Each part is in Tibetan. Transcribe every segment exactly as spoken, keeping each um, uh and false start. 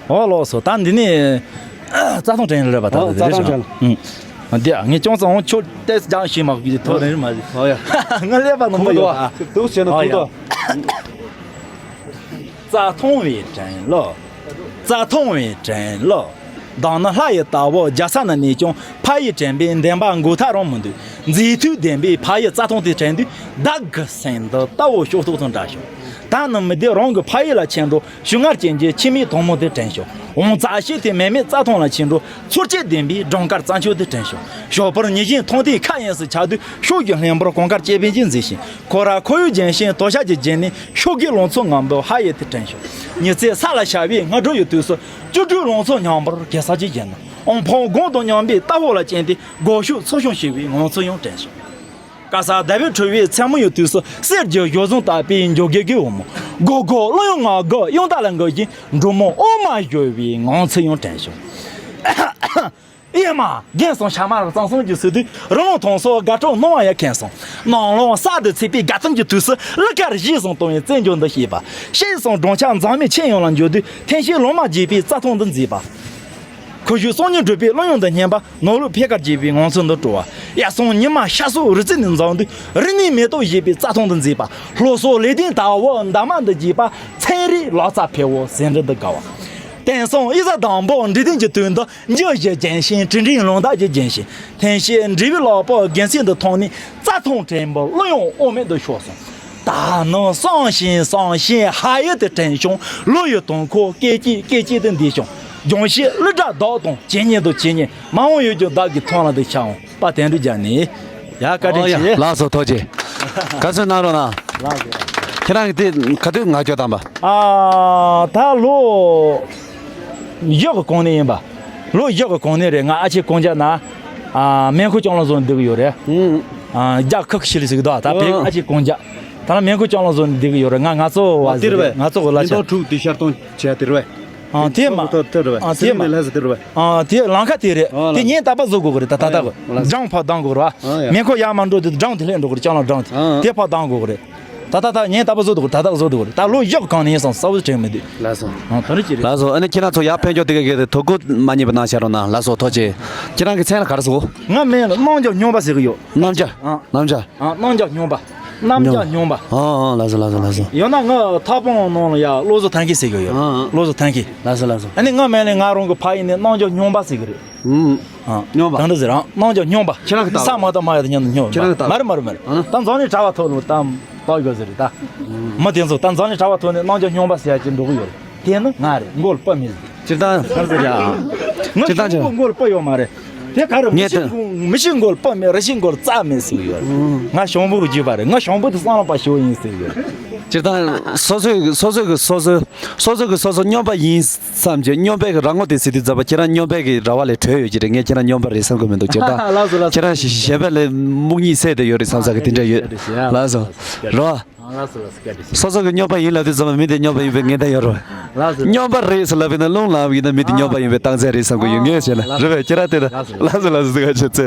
ཨོ་ལགས་སོ། ད་འདི་ནས་རྩྭ་ཐང་དྲན་རེད་པ། ད་ཨོ་འདི་རེད་རྩྭ་ཐང་ཤག་དྲན། ཨུ། འདི་ངས་ཅུང་ཙམ་འོང་ཁྱོད་ཏེས་ཀྱང་ཤེས་མ་གི་ཐོ་རེ་མ་རེད། ཨོ་ཡ། ང་ཀླད་པ་ནང་པ་ཡོད་ཨ། དུག་བྱས་ན་ཨོ་ཁུག་ཡ། ཏོ། རྩྭ་ཐང་བའི་དྲན་ལོ། རྩྭ་ཐང་བའི་དྲན་ལོ། མདང་ནི་ལྷ་ཡི་ལྟ་བུ་རྒྱ་ས་ན་གནས་ཀྱང་ཕ་ཡི་དྲན་པའི་འདུན་པ་འགུག་ཐབས་རང་མི་འདུག་མཛེས་མཐུས་ལྡན་པའི་ཕ་ཡི་རྩྭ་ཐང་དེ་དྲན་དུས་བདག་གི་སེམས་འདི་རྟ་བོ་ཤོག་ཐོག་ཏུ་འདྲ་བྱུང་། ད་ནི་མི་བདེ་རང་གི་ཕ་ཡུལ་ལ་ཕྱིན་འགྲོ། ཞུ་ངར་ཅན་གྱི་ཁྱིམ་མིའི་དོག་མོ་དེ་དྲན་བྱུང་། འོང་རྩྭ་ཤེལ་དེ་མེ་མེ་རྩྭ་ཐང་ལ་ཕྱིན་འགྲོ། ཚོར་སྐྱེད་ལྡན་པའི་སྦྲང་དཀར་རྩྭ་མཆོག་དེ་དྲན་བྱུང་། ཞོགས་པར་ཉི་བཞིན་མཐོང་ཐོས་མཁའ་དབྱིངས་སུ་ཆགས་དུས་ཤུགས་ཀྱིས་ལྷན་པོར་གངས་དཀར་སྐྱེ་བའི་འཇིགས་འཛིན་ཞིང་། ཁོ་ར་ཁོར་ཡུག་ལྗོན་ཤིང་དོ་ཞགས་ཀྱི་རྗེས་ནས་ཤུགས་ཀྱིས་ལང་ཚོ་ངང་པོ་ཧ་ཡེ་དེ་དྲན་བྱུང་། ཉི་ཚེ་ས་ལ་ཤར་བའི་སྔ་དྲོ་ཡི་དུས་སུ་བཅུ་དྲུག་ལང་ཚོ་སྙོམས་པར་གེ་སར་གྱི་རྒྱན། ཨོང་ཕོང་དགུང་དང་མཉམ་པའི་རྟ་ཕོ་ལ་བཅིངས་ཏེ་སྒོ་ཕྱུགས་འཚོ་སྐྱོང་བྱེད་པའི་ངང་ཚུལ་ཡང་དྲན་བྱུང་། དཀར་གསལ་ཟླ་བའི་འཕྲོ་བའི་མཚན་མོ་ཡི་དུས་སུ་གསེར་གྱི་ཞོ་ཟུང་བཏབ་པའི་འཇོ་སྒེག་གི་འོ་མ། སྒོ་སྒོ་གླུ་དབྱངས་ངག་གི་དབྱངས་རྟ་ལ་འགུལ་ཞིང་འབྲུག་མོ་འོ་མ་བཞོ་བའི་ངང་ཚུལ་ཡང་དྲན་བྱུང་། ཨེ་མ། རྒན་སོང་ཤ་མར་གཙང་གསུམ་གྱི་སུ་དུས་རི་ལུང་མཐོང་སོགས་དགའ་སྤྲོ་སྣང་བ་ཡར་ཁེངས་སོང་། ནང་ལོང་གསར་དུ་ཚིག་པའི་དགའ་སྟོན་གྱི་དུས་སུ་གླུ་གར་གཞས་སུ་གཏོང་བའི་རྩེད་འཇོ་འདི་ཤེས་པ། ཤེས་སོང་སྦྲང་ཆར་འཛག་མེད་ཆེ་ཡང་ལ་འཇོ་དུས་ཐན་ཤེས་ལོ་མ་རྒྱས་པའི་རྩྭ་ཐང་འདི་མཛེས་པ། ཁུ་བྱུག་སོང་ཉིན་གྲུབ་པའི་གླུ་དབྱངས་འདི་སྙན་པ། ནོར་ལུག་ཕེ་ཁར་རྒྱས་པའི་ངང་ཚུལ་འདི་སྤྲོ་བ། ཡར་སོང་ཉི་མ་ཤར་སོགས་རི་རྩེ་ནས་འཛོམས་དུས་རི་ནས་མེ་ཏོག་བཞད་པའི་རྩྭ་ཐང་འདི་མཛེས་པ། ལྷོ་སོགས་ལེགས་ལྡན་དར་བོ་འདབ་མ་འདི་རྒྱས་པ། ཚན་རིག་ལག་རྩལ་ཕལ་བོ་ཟེ་འབྲུ་འདི་དགའ་བ། དེང་སང་ཨི་ཟ་དང་པོ་འབྲི་དོན་གྱི་དུས་འདི་འཇུ་བཞི་ལྗན་ཤིང་དྲིལ་འབྲིང་ལུང་དག་གི་རྒྱན་ཤིང་། ཐན་ཤེས་འབྲི་བའི་ལག་པ་རྒྱན་སྲིད་འདི་མཐོང་ནས་རྩྭ་ཐང་དྲན་པ་གླུ་དབྱངས་དབུ་མེད་དུ་ཤོར་སོང་། ད་ནི་བསམ་ཞིང་བསམ་ཞིང་ཧ་ཡེ་དེ་དྲན་བྱུང་། ལོ་ཡི་དུང་འཁོར་སྐད་ཅིག་སྐད་ཅིག་ཏུ་འདས་བྱུང་། ལྗོངས་ཕྱི་གླུ་སྒྲ་བདག་དང་ཇེ་ཉེ་དུ་ཇེ་ཉེ། མ་འོངས་ཡུལ་གྱི་བདག་གི་ཐང་ལ་དུ་ཤར་འོང་། པ་དན་འབྲུ་རྒྱལ་ནས། ཡ་བཀའ་དྲིན་ཨོ་ཡ་ཆེ། ལགས་སོ་ཐུགས་རྗེ། བཀའ་མོལ་གནང་རོགས་གནང་། ལགས་སོ། ཁྱེད་རང་གི་དེ་ག་དུས་ངག་སྐྱོར་བཏང་པ། ཨ་ད་ལོ་བཞི་གི་གོང་ནས་ཡིན་པ། ལོ་བཞི་གི་གོང་ནས་རེད། ང་ཨ་ཆེ་ཀོང་ཇ་ན། ཨ་མེ་འཁོར་ལྕང་ལོ་བཟོ་འདི་གི་ཡོད་རེད། ཨ་རྒྱ་ཁག་ཤི་ལི་ཟིག་དོ། ད་བེ་ཨ་ཆེ་ཀོང་ཇ། ད་ལ་མེ་འཁོར་ལྕང་ལོ་བཟོ་འདི་གི་ཡོད་རེད། ང་ང་ཚོ་བ་ཟིག་རེད། ང་ཚོ་གི་ལ་ཆ། ཨ་དེ་རེད་བས། ཨ་དེ་མ། ཨ་དེ་མ། ཨ་དེ་ལམ་ཁ་དེ་རེད། དེ་ཉིན་རྟག་པར་བཟོ་དགོས་གི་རེད། ད་ད་ལྟ་གི་སྦྲང་ཕར་ལྡང་དགོས་རེད། མེ་འཁོར་ཡར་མར་འགྲོ་དུས་སྦྲང་དེ་སླེབས་འགྲོ་གི་རེད། ལྕང་ལོ་སྦྲང་དེ་དེ་ཕར་ལྡང་དགོས་གི་རེད། ད་ད་ད་ཉིན་རྟག་པར་བཟོ་དགོས་རེད། ད་ད་བཟོ་དགོས་རེད། ད་ལོ་བཞི་གང་ནས་ཡིན་སོང་ས་བཟོ་དྲན་མི་འདུག་ལགས་སོ། ཨ་ད་རེ་ཅི་རེད། ལགས་སོ། ཨ་ནི་ཁྱེད་རང་ཚོ་ཡར་ཕན་ཆོག་དེ་ག་གི་དོ་ཁུར་མ་ཉེས་པ་གནང་བཞག་རོགས་གནང་། ལགས་སོ་ཐུགས་རྗེ་ཆེ། ཁྱེད་རང་གི་མཚན་ལ་ག་རེ་ཟེར་གོ། ང་མིང་ལ་རྣམ་རྒྱལ་སྨྱོན་པ་ཟེར་གི་ཡོད། རྣམ་རྒྱལ། རྣམ་རྒྱལ། ཨ་རྣམ་རྒྱལ་སྨྱོན་པ། རྣམ་རྒྱལ་སྨྱོན་པ། ཨ་ཨ་ལགས་སོ་ལགས་སོ་ལགས་སོ། ཡང་ན་ང་ཐབ་སྤང་ནང་ལ་ཡ་བློ་བཟང་ཐང་གི་ཟེར་གི་ཡོད། ཨ་ཨ་བློ་བཟང་ཐང་གི། ལགས་སོ་ལགས་སོ། ཨ་ནི་ང་མིང་ལ་ང་རང་གི་ཕ་ཡུལ་ནས་རྣམ་རྒྱལ་སྨྱོན་པ་ཟེར་གི་རེད། ཨུམ། ཨ་སྨྱོན་པ། གང་འདྲ་ཟེར་རང་རྣམ་རྒྱལ་སྨྱོན་པ། ཁྱེད་རང་གི་ལྟ་བ། ས་མ་ད་མ་ཡ་ད་སྨྱོན་སྨྱོན། ཁྱེད་རང་གི་ལྟ་བ། མ་རེད་མ་རེད་མ་རེད། ཨ་ད་འཛམ་གླིང་གྲགས་པ་ཐོག་ནས་ད་ལྟ་དགོས་ཟེར་རེད་ད། མི་དེ་ཚོ་ད་འཛམ་གླིང་གྲགས་པ་ཐོག་ནས་རྣམ་རྒྱལ་སྨྱོན་པ་ཟེར་ཡ་ཅིག་འགྲོ་གི་ཡོད་རེད། དེ་ནི་ང་རེད། མགོ་ལ་སྤུ་མེད་ཟེར། སྤྱིར་བཏང་ཟེར་ཡ། ང་སྤྱིར་བཏང་ཞང་པོ་ཆེ། མགོ་ལ་སྤུ་ཡོད་མ་རེད། དེ་ག་རེ་མི་ངས་ཤི་ད་མགོ་མི་ཤི་མགོ་ལ་སྤུ་མེད། རི་ཤི་མགོ་ལ་རྩྭ་མེད་ཟེར་ཡོད་རེད། ང་ཞང་པོ་གི་རྒྱུད་པ་རེད། ང་ཞང་པོ་དེ་སང་ལ་པ་ཞོ་ཡིན་ཟེར་ཡོད་རེད། སྤྱིར་བཏང་སོ་སོའི་སོ་སོའི་གི་སོ་སོའི། སོ་སོ་གི་སོ་སོ་སྨྱོན་པ་ཡིན་བསམ་གྱི། སྨྱོན་པའི་གི་རང་ངོ་དེ་ཟེར་དུས་ཙམ་པ་ཁྱེད་རང་སྨྱོན་པའི་གི་ར་བ་ལས་གྲོལ་ཡོད་ཀྱི་རེད། ངས་ཁྱེད་རང་སྨྱོན་པ་རེད་བསམ་གི་མི་འདུག་སྤྱིར་བཏང་ལགས་སོ་ལགས་སོ། ཁྱེད་རང་གཞན་པ་ལས་མིག་གཉིས་སད་དེ་ཡོད་རེད་བསམ་ས་གི་དེ་འདྲ་ཡོད། ལགས་སོ། རོ། ལགས་སོ་ལགས་སོ། བཀའ་དྲིན་ཆེ། སོ་སོ་གི་སྨྱོན་པ་ཡིན་ལབ་དུས་ཙམ་པ་མི་དེ་སྨྱོན་པ་ཡིན་པའི་ངེས་གཏན་ཡོད་རེད། ལགས་སོ། སྨྱོན་པ་རེད་ཟེར་ལབ་པ་ཡིན་ན་རླུང་ལངས་པ་ཡིན་ན་མི་དེ་སྨྱོན་པ་ཡིན་པའི་རྟགས་མཚན་རེད་བསམ་གི་ཡོད། ངས་བྱས་ན་རེད་པས། ཁྱེད་རང་དེ་ལ་ལགས་སོ་ལགས་སོ་ཟེར་ག་བྱེད་ཚེ།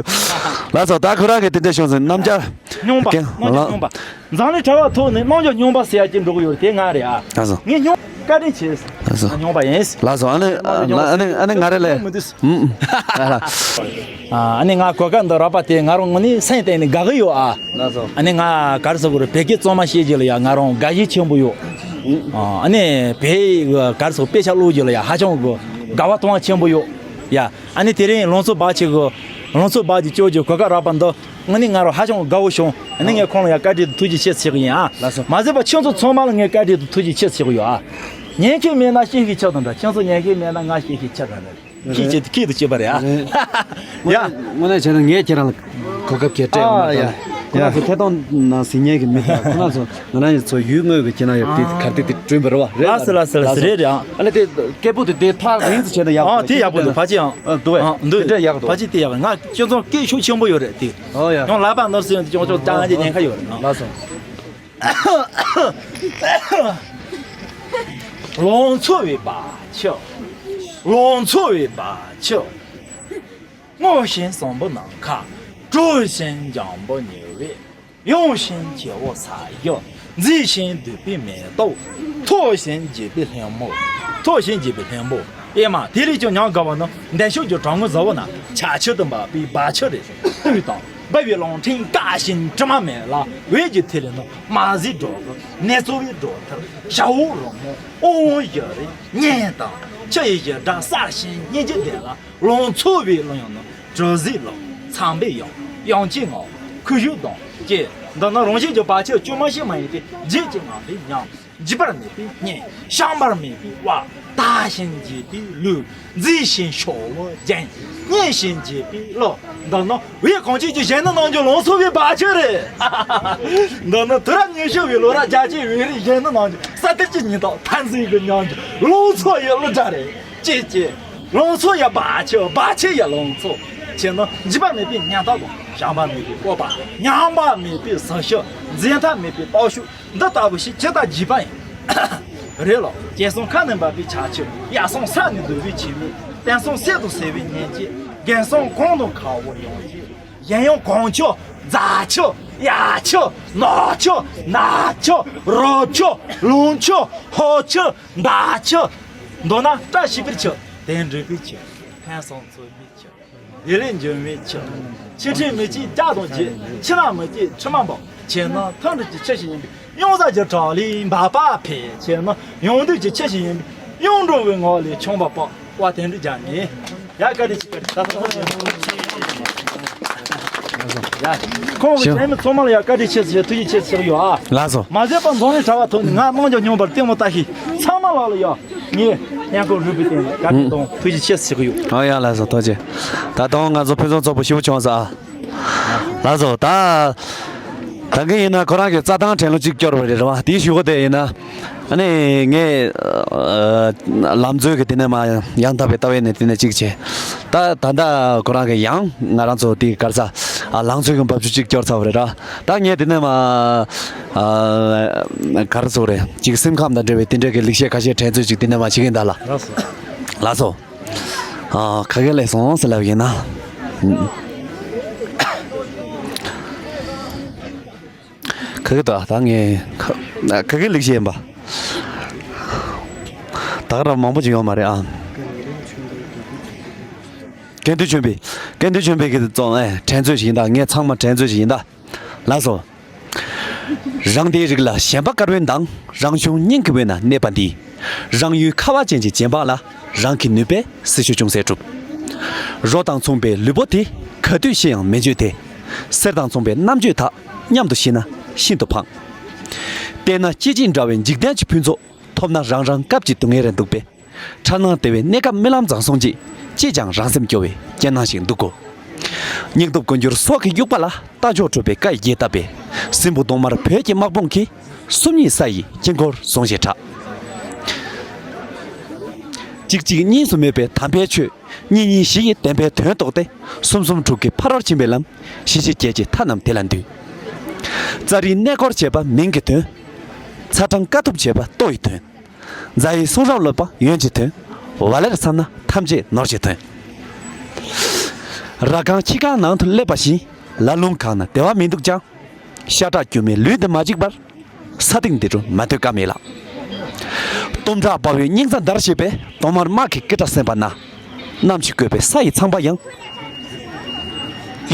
ལགས་སོ། ད་ཁོ་རང་གི་དེ་འདྲ་བྱུང་ཟིན་རྣམ་རྒྱལ། སྨྱོན་པ། རྣམ་རྒྱལ་སྨྱོན་པ། འཛམ་གླིང་གྲགས་པ་ཐོག་ནས་རྣམ་རྒྱལ་སྨྱོན་པ་ཟེར་ཡ་ཅིག་འགྲོ་གི་ཡོད་རེད། དེ་ང་རེད་ཨ། ལགས་སོ། ངས་སྨྱོན། བཀའ་དྲིན་ཆེ། ལགས་སོ། སྨྱོན་པ་ཡིན། ལགས་སོ། ཨ་ནི་ཨ་ནི་ཨ་ནི་ང་རེད་ལས། ཨུམ། ཨ་ནི་ང་གོ་སྐབས་འདི་རག་པ་དེ་ང་རང་ངོས་ནས་སེམས་གཏིང་ནས་དགའ་གི་ཡོད་ཨ། ལགས་སོ། ཨ་ནི་ང་ག་རེ་ཟེར་དགོས་རེད། བོད་སྐད་གཙང་མ་བཤད་རྒྱུ་ལ་ཡ་ང་རང་དགའ་ཞེན་ཆེན་པོ་ཡོད། ཨ་ནི་བོད་ཡིག་ག་རེ་ཟེར་དཔེ་ཆ་ཀློག་རྒྱུ་ལ་ཡ་ཧ་ཅང་གི་དགའ་བ་གཏོང་བ་ཆེན་པོ་ཡོད་ཡ། ཨ་ནི་དེ་རིང་ལང་ཚོ་འབའ་ཆེ་གི་ལང་ཚོ་འབའ་གི་སྐྱོར་གྱི་གོ་སྐབས་རག་པ་འདི། ཨ་ནི་ང་རང་ཧ་ཅང་དགའ་བོ་བྱུང་། ཨ་ནི་ངས་ཁོང་ལ་ཡང་བཀའ་དྲིན་དང་ཐུགས་རྗེ་ཆེ་ཟེར་གི་ཡིན་ཨ། ལགས་སོ། མ་ཟད་པ་ཁྱེད་ཚོ་ཚང་མ་ལ་ངས་བཀའ་དྲིན་དང་ཐུགས་རྗེ་ཆེ་ཟེར་གི་ཡོད་ཨ། ཉན་མཁན་མེད་ན་ཤེས་ཤིག་ཆགས་དང་འདྲ། ཁྱེད་ཚོ་ཉན་མཁན་མེད་ན་ང་ཤེས་ཤིག་ཆགས་དང་འདྲ། ཁྱེད་ཀྱིས་ཁྱེད་དུ་བྱེད་པ་རེད་ཨ། ཡ། དངོས་གནས་བྱས་ན་ངས་ཁྱེད་རང་ལ་གོ་སྐབས་ཁྱེད་སྤྲད་ཡོང་བ་དང་། ཁོ་རང་ཚོ་ཐད་གཏོང་ནང་གཟིགས་མཁན་གྱི་མི་དང་ཁོ་རང་ཚོ་ང་རང་ཚོ་ཡུལ་དངོས་ཀྱི་ཁྱེད་རང་ཡོད་དེ་གར་དེ་དེ་བསྐྲུན་པ་རེད་བ། རེད་ལགས་སོ་ལགས་སོ་ལགས་སོ། རེད་རེད་ཨ། ཨ་ནི་དེ་སྐད་པོ་དེ་དེ་ཐག་རིང་དུ་བྱས་ན་ཡག་པོ་ཨ་དེ་ཡག་པོ་འདུག་ཕལ་ཆེར་ཨང་། ཨ་འདུག་བས། ཨ་འདུག་དེ་འདྲ་ཡག་འདུག་ཕལ་ཆེར་དེ་ཡག་ང་ཁྱོད་ཚོ་སྐད་ཤུགས་ཆེན་པོ་ཡོད་རེད་དེ། ཨོ་ཡ། ཡང་ལག་པ་ནོར་སོང་ཡང་ཅོག་ཅོག་ཅང་ཅེ་ཉེན་ཁ་ཡོད་རེད་ཨང་། ལགས་སོ། ལང་ཚོ་བའི་བ་ཆུ། ལང་ཚོ་བའི་བ་ཆུ། སྔོ་ཞིང་བཟང་པོ་ནམ་མཁའ། དྲོ་ཞིང་འཇམ་པོ་ཉི་འོད། ཡངས་ཤིང་སྐྱིད་པོ་ས་གཞི། མཛེས་ཤིང་དུད་པའི་མེ་ཏོག་མཐོ་ཞིང་རྒྱས་པའི་ལྷ་མོ། མཐོ་ཞིང་རྒྱས་པའི་ལྷ་མོ། ཨེ་མ། དེ་ལས་ཀྱང་ཉམས་དགའ་བ་ནི། འདས་ཤུལ་གྱི་གྲང་མོ་གཟུ་བོ་ན། ཆར་ཆུ་དང་འབབ་པའི་བར་ཆུ་རེད། དབུས་དང་འབབ་པའི་རླུང་ཕྲན་བཀག་ཞིང་དྲི་མ་མེད་ལ། འོད་ཀྱི་ཐིག་ལེ་ནི་མ་ཟིན་སྒྲོག་གི། ནེ་ཙོ་བའི་སྒྲོག་ཐལ་ཞྭ་མོ་རོལ་མོ། ཨོ་བོ་ཡུ་རེ་སྙན་དང་། ཆུ་ཡི་ཞབས་བྲག་གསལ་ཞིང་སྙན་གྱི་ལྡེ་ལ། རླུང་འཚུབ་པའི་གླུ་དབྱངས་ནི་གྲུ་གཟིངས་ལ། ཚངས་པའི་དབྱངས། དབྱངས་ཀྱི་ངང་། ཁུ་བྱུག་དང་བཅས། འདི་ནི་རང་བཞིན་གྱི་བར་ཆད་བཅོས་མ་ཤེས་མ་ཡིན་ཏེ། བརྗིད་ཀྱི་ངང་ལས་ཉམས། འཇིགས་པ་མེད་པའི་གཉེན། བཤང་བ་མེད་པའི་དབང་། དག་ཞིང་རྒྱས་པའི་ལུས། མཛེས་ཤིང་ཤོག་བུ་ཅན། སྙན་ཞིང་འཇེབས་པའི་གླུ། འདི་ནི་བོད་གངས་ཅན་གྱི་གཞོན་ནུ་རྣམས་ཀྱི་ལང་ཚོ་བའི་བར་ཆད་རེད། འདི་ནི་དུས་རབས་ཉི་ཤུ་པའི་ལོ་རབས་རྒྱ་ཆེའི་བོད་རིགས་གཞོན་ནུ་རྣམས་ཀྱི་ས་གཏེར་གྱི་ཉི་ཟླ་མཐའ་མཇུག་གི་ཉམས་ཀྱི་ལང་ཚོ་ཡི་གླུ་སྒྲ་རེད། ཅེས་ཅེས། ལང་ཚོ་ཡི་བར་ཆད། བར་ཆད་ཡི་ལང་ཚོ། ཆེ་ན་འཇིགས་པ་མེད་པའི་ཉམ་ཐག་དང་། བཤང་བ་མེད་པའི་སྤོབས་པ། ཉམས་པ་མེད་པའི་ཟིང་ཆ། འཛད་མཐའ་མེད་པའི་སྟོབས་ཤུགས། འདི་ལྟ་བུ་ཞིག་ཇི་ལྟར་བགྱིས་པ་ཡིན། རེད་ལོ། སྐྱེས་སོང་ཁ་ནས་འབབ་པའི་ཆར་ཆུ། ཡར་སོང་ས་ནས་བརྡོལ་བའི་ཆུ་མིག། བསྟན་སོང་གསེབ་ཏུ་ཟེར་བའི་ཉིན་གཅིག། རྒན་སོང་གངས་དང་ཁ་བོ་ཡང་གཅིག། གཞན་ཡང་གངས་ཆུ། རྫ་ཆུ། གཡའ་ཆུ། ནགས་ཆུ། ནགས་ཆུ། རི་ཆུ། ལུང་ཆུ། ཧོ་ཆུ། འདབ་ཆུ། མདོར་ན་བཀྲ་ཤིས་པའི་ཆུ། དོན་འགྲུབ་པའི་ཆུ། ཕན་སོང་ཚོད་མའི་ཆུ། བདེ་ལེགས་འབྱུང་བའི་ཆུ། ཆུ་ཁྲིད་མི་སྐྱེ་རྒྱ་དང་བརྗིད། ཆུ་ནང་མི་སྐྱེ་དྲི་མ་འབབ། ཆུ་ནི་མཐུན་སྒྲིལ་གྱི་ཆུ་ཞིག་ཡིན་པས། གཡང་གཟར་གྱི་བྲག་ལས་འབབ་པ་འཕེལ། ཆུ་ནི་ཡང་འདུས་ཀྱི་ཆུ་ཞིག་ཡིན་པས། གཡུང་དྲུང་བའི་ངོགས་ལས་ཆུ་འབབ་པ། དཔལ་དོན་གྲུབ་རྒྱལ་ནས། ཡ་བཀའ་དྲིན་ཆེ། བཀའ་དྲིན་ཆེ། ཁོང་གི་ཞལ་མི་ཚང་མ་ལ་ཡ་བཀའ་དྲིན་ཆེ་ཟེར། ཐུགས་རྗེ་ཆེ་ཟེར་ཡོད་ཨ། ལགས་སོ། མ་ཟད་པ་འཛམ་གླིང་གྲགས་པ་ཐོག་ནས་ང་རྣམས་ཀྱང་སྙོམས་པར་ལྟད་མོ་ལྟ་ཞིག་ཚང་མ་ལ་ལ་ཡ། ངས་སྙན་ཁོང་རུས་པའི་གཏིང་ནས་བཀའ་དྲིན་དང་ཐུགས་རྗེ་ཆེ་ཟེར་གི་ཡོད། ཨ་ཡ་ལགས་སོ། ཐུགས་རྗེ། ད་དུང་ང་ཚོ་ཕུན་སུམ་ཚོགས་པོ་ཞེ་པོ་བྱུང་ས་ཨ། ལགས་སོ། ད་ད་གིན་ཡིན་ན་ཁོ་རང་གི་རྩྭ་ཐང་དྲན་གླུ་གཅིག་སྐྱོར་བ་རེད་རེད་བ། དེའི་གཞུག་གུ་དེ་ཡིན་ན། ཨ་ནི་ངས་ཨ་ལམ་འཛོལ་གྱི་དེ་ནས་མ་ཡང་དག་པའི་ལྟ་བའི་ནས་དེ་ནས་གཅིག་བྱས། ད་ད་ལྟ་ཁོ་རང་གི་ཡང་ང་རང་ཚོ་དེའི་གར་ས་ཨ་ལང་ཚོའི་གི་འབབ་ཆུ་གཅིག་སྐྱོར་ཚར་བ་རེད་ར། ད་ངས་དེ་ནས་མ་ཨ་གར་སོ་རེད་ཅིག་སེམས་ཁམས་དང་འབྲེལ་བའི་དེ་འདྲ་གི་ལེགས་བཤད་ཁ་ཤས་དྲན་ཚོད་ཅིག་དེ་ནས་མ་བྱེད་ཀྱིན་གདའ་ལ། ལགས་སོ། ལགས་སོ། ཨ་ཁ་གེ་ལས་སོང་ཟེར་ལབ་ཡིན་ན། ཁ་གེ་ད་ད་ངས་ཁ་ཁ་གེ་ལེགས་བཤད་ཡིན་པ། ད་ག་རང་མང་པོ་ཅིག་ཡོད་མ་རེད་ཨ། དགེ་འདུན་ཆོས་འཕེལ། དགེ་འདུན་ཆོས་འཕེལ་གྱི་རྩོམ་ཨེ་དྲན་ཚོད་ཞིག་ཡིན་ད། ངས་ཚང་མ་དྲན་ཚོད་ཞིག་ཡིན་ད། ལགས་སོ། རང་སྡེའི་རིགས་ལ་ཞེན་པ་དཀར་པོའི་མདངས། རང་བྱུང་སྙིང་གི་དབུས་ན་གནས་པ་འདི། རང་ཡུལ་ཁ་བ་ཅན་གྱི་རྗེ་འབངས་ལ། རང་གི་ནུས་པས་སྲི་ཞུ་ཅུང་ཟད་སྒྲུབ། རོ་དང་མཚུངས་པའི་ལུས་པོ་དེ། ག་དུས་ཤི་ཡང་མི་འགྱོད་དེ། གསེར་དང་མཚུངས་པའི་རྣམ་དཔྱོད་དག། མཉམ་དུ་ཤི་ན་ཤིན་ཏུ་ཕངས། བལྟས་ན་སྐྱེ་འཇིག་འདྲ་བའི་འཇིག་རྟེན་གྱི་ཕུན་ཚོགས། ཐོབ་ན་རང་རང་སྐབས་ཀྱི་སྡུག་བསྔལ་རེ་འདུག་པས། འཁྲུལ་སྣང་བདེ་བའི་གནས་སྐབས་རྨི་ལམ་བཟང་སོང་རྗེས། ཅིས་ཀྱང་རང་སེམས་སྐྱོ་བའི་སྐྱིད་སྣང་ཞིག་འདུག་གོ། སྙིང་སྟོབས་ཀུན་འགྱུར་སྲོག་གི་དབྱུག་པ་ལ། རྟ་མཆོག་གྲུབ་པའི་བཀའ་ཡི་རྒྱས་བཏབ་པས། སྲིན་པོ་གདོང་དམར་བོད་ཀྱི་དམག་དཔུང་གིས། སུམ་གཉིས་ས་ཡི་དཀྱིལ་འཁོར་ཟུང་ཞེས་གྲགས། གཅིག་གཅིག་གཉིས་སུ་མེད་པའི་དམ་པའི་ཆོས། གཉིས་གཉིས་བཞི་ཡི་བདེན་པའི་དོན་རྟོགས་ཏེ། གསུམ་གསུམ་དྲུག་གི་ཕ་རོལ་ཕྱིན་པའི་ལམ། བཞི་བཞི་བརྒྱད་ཀྱི་མཐའ་རྣམས་དེ་ལ་འདུས། ཙཱ་རིའི་གནས་སྐོར་བྱེད་པ་མིང་གི་དོན། ཚ་གྲང་དཀའ་ཐུབ་བྱེད་པ་ལྟོ་ཡི་དོན། རྫ་ཡི་གསུང་རབ་སློབ་པ་ཡོན་གྱི་དོན། བ་ལེར་བསམ་ན་ཐམས་ཅད་ནོར་གྱི་དོན། ར་གང་ཁྱི་གང་ནང་དུ་སླེབས་པ་བཞིན། ལ་ལུང་གང་ན་བདེ་བ་མི་འདུག་ཀྱང་། ཤ་ཁྲག་རྒྱུ་མའི་ལུས་འདི་མ་འཇིག་པར། ས་སྟེང་འདི་རུ་མ་སྡོད་ཀ་མེད་ལགས། གཏུམ་དྲག་དཔའ་བོའི་སྙིང་རྩ་འདར་བྱེད་པའི། གདོང་དམར་དམག་གི་སྐད་སྒྲ་གསན་པ་ན། གནམ་གྱིས་བསྐོས་པའི་ས་ཡི་ཚངས་པ་ཡང་།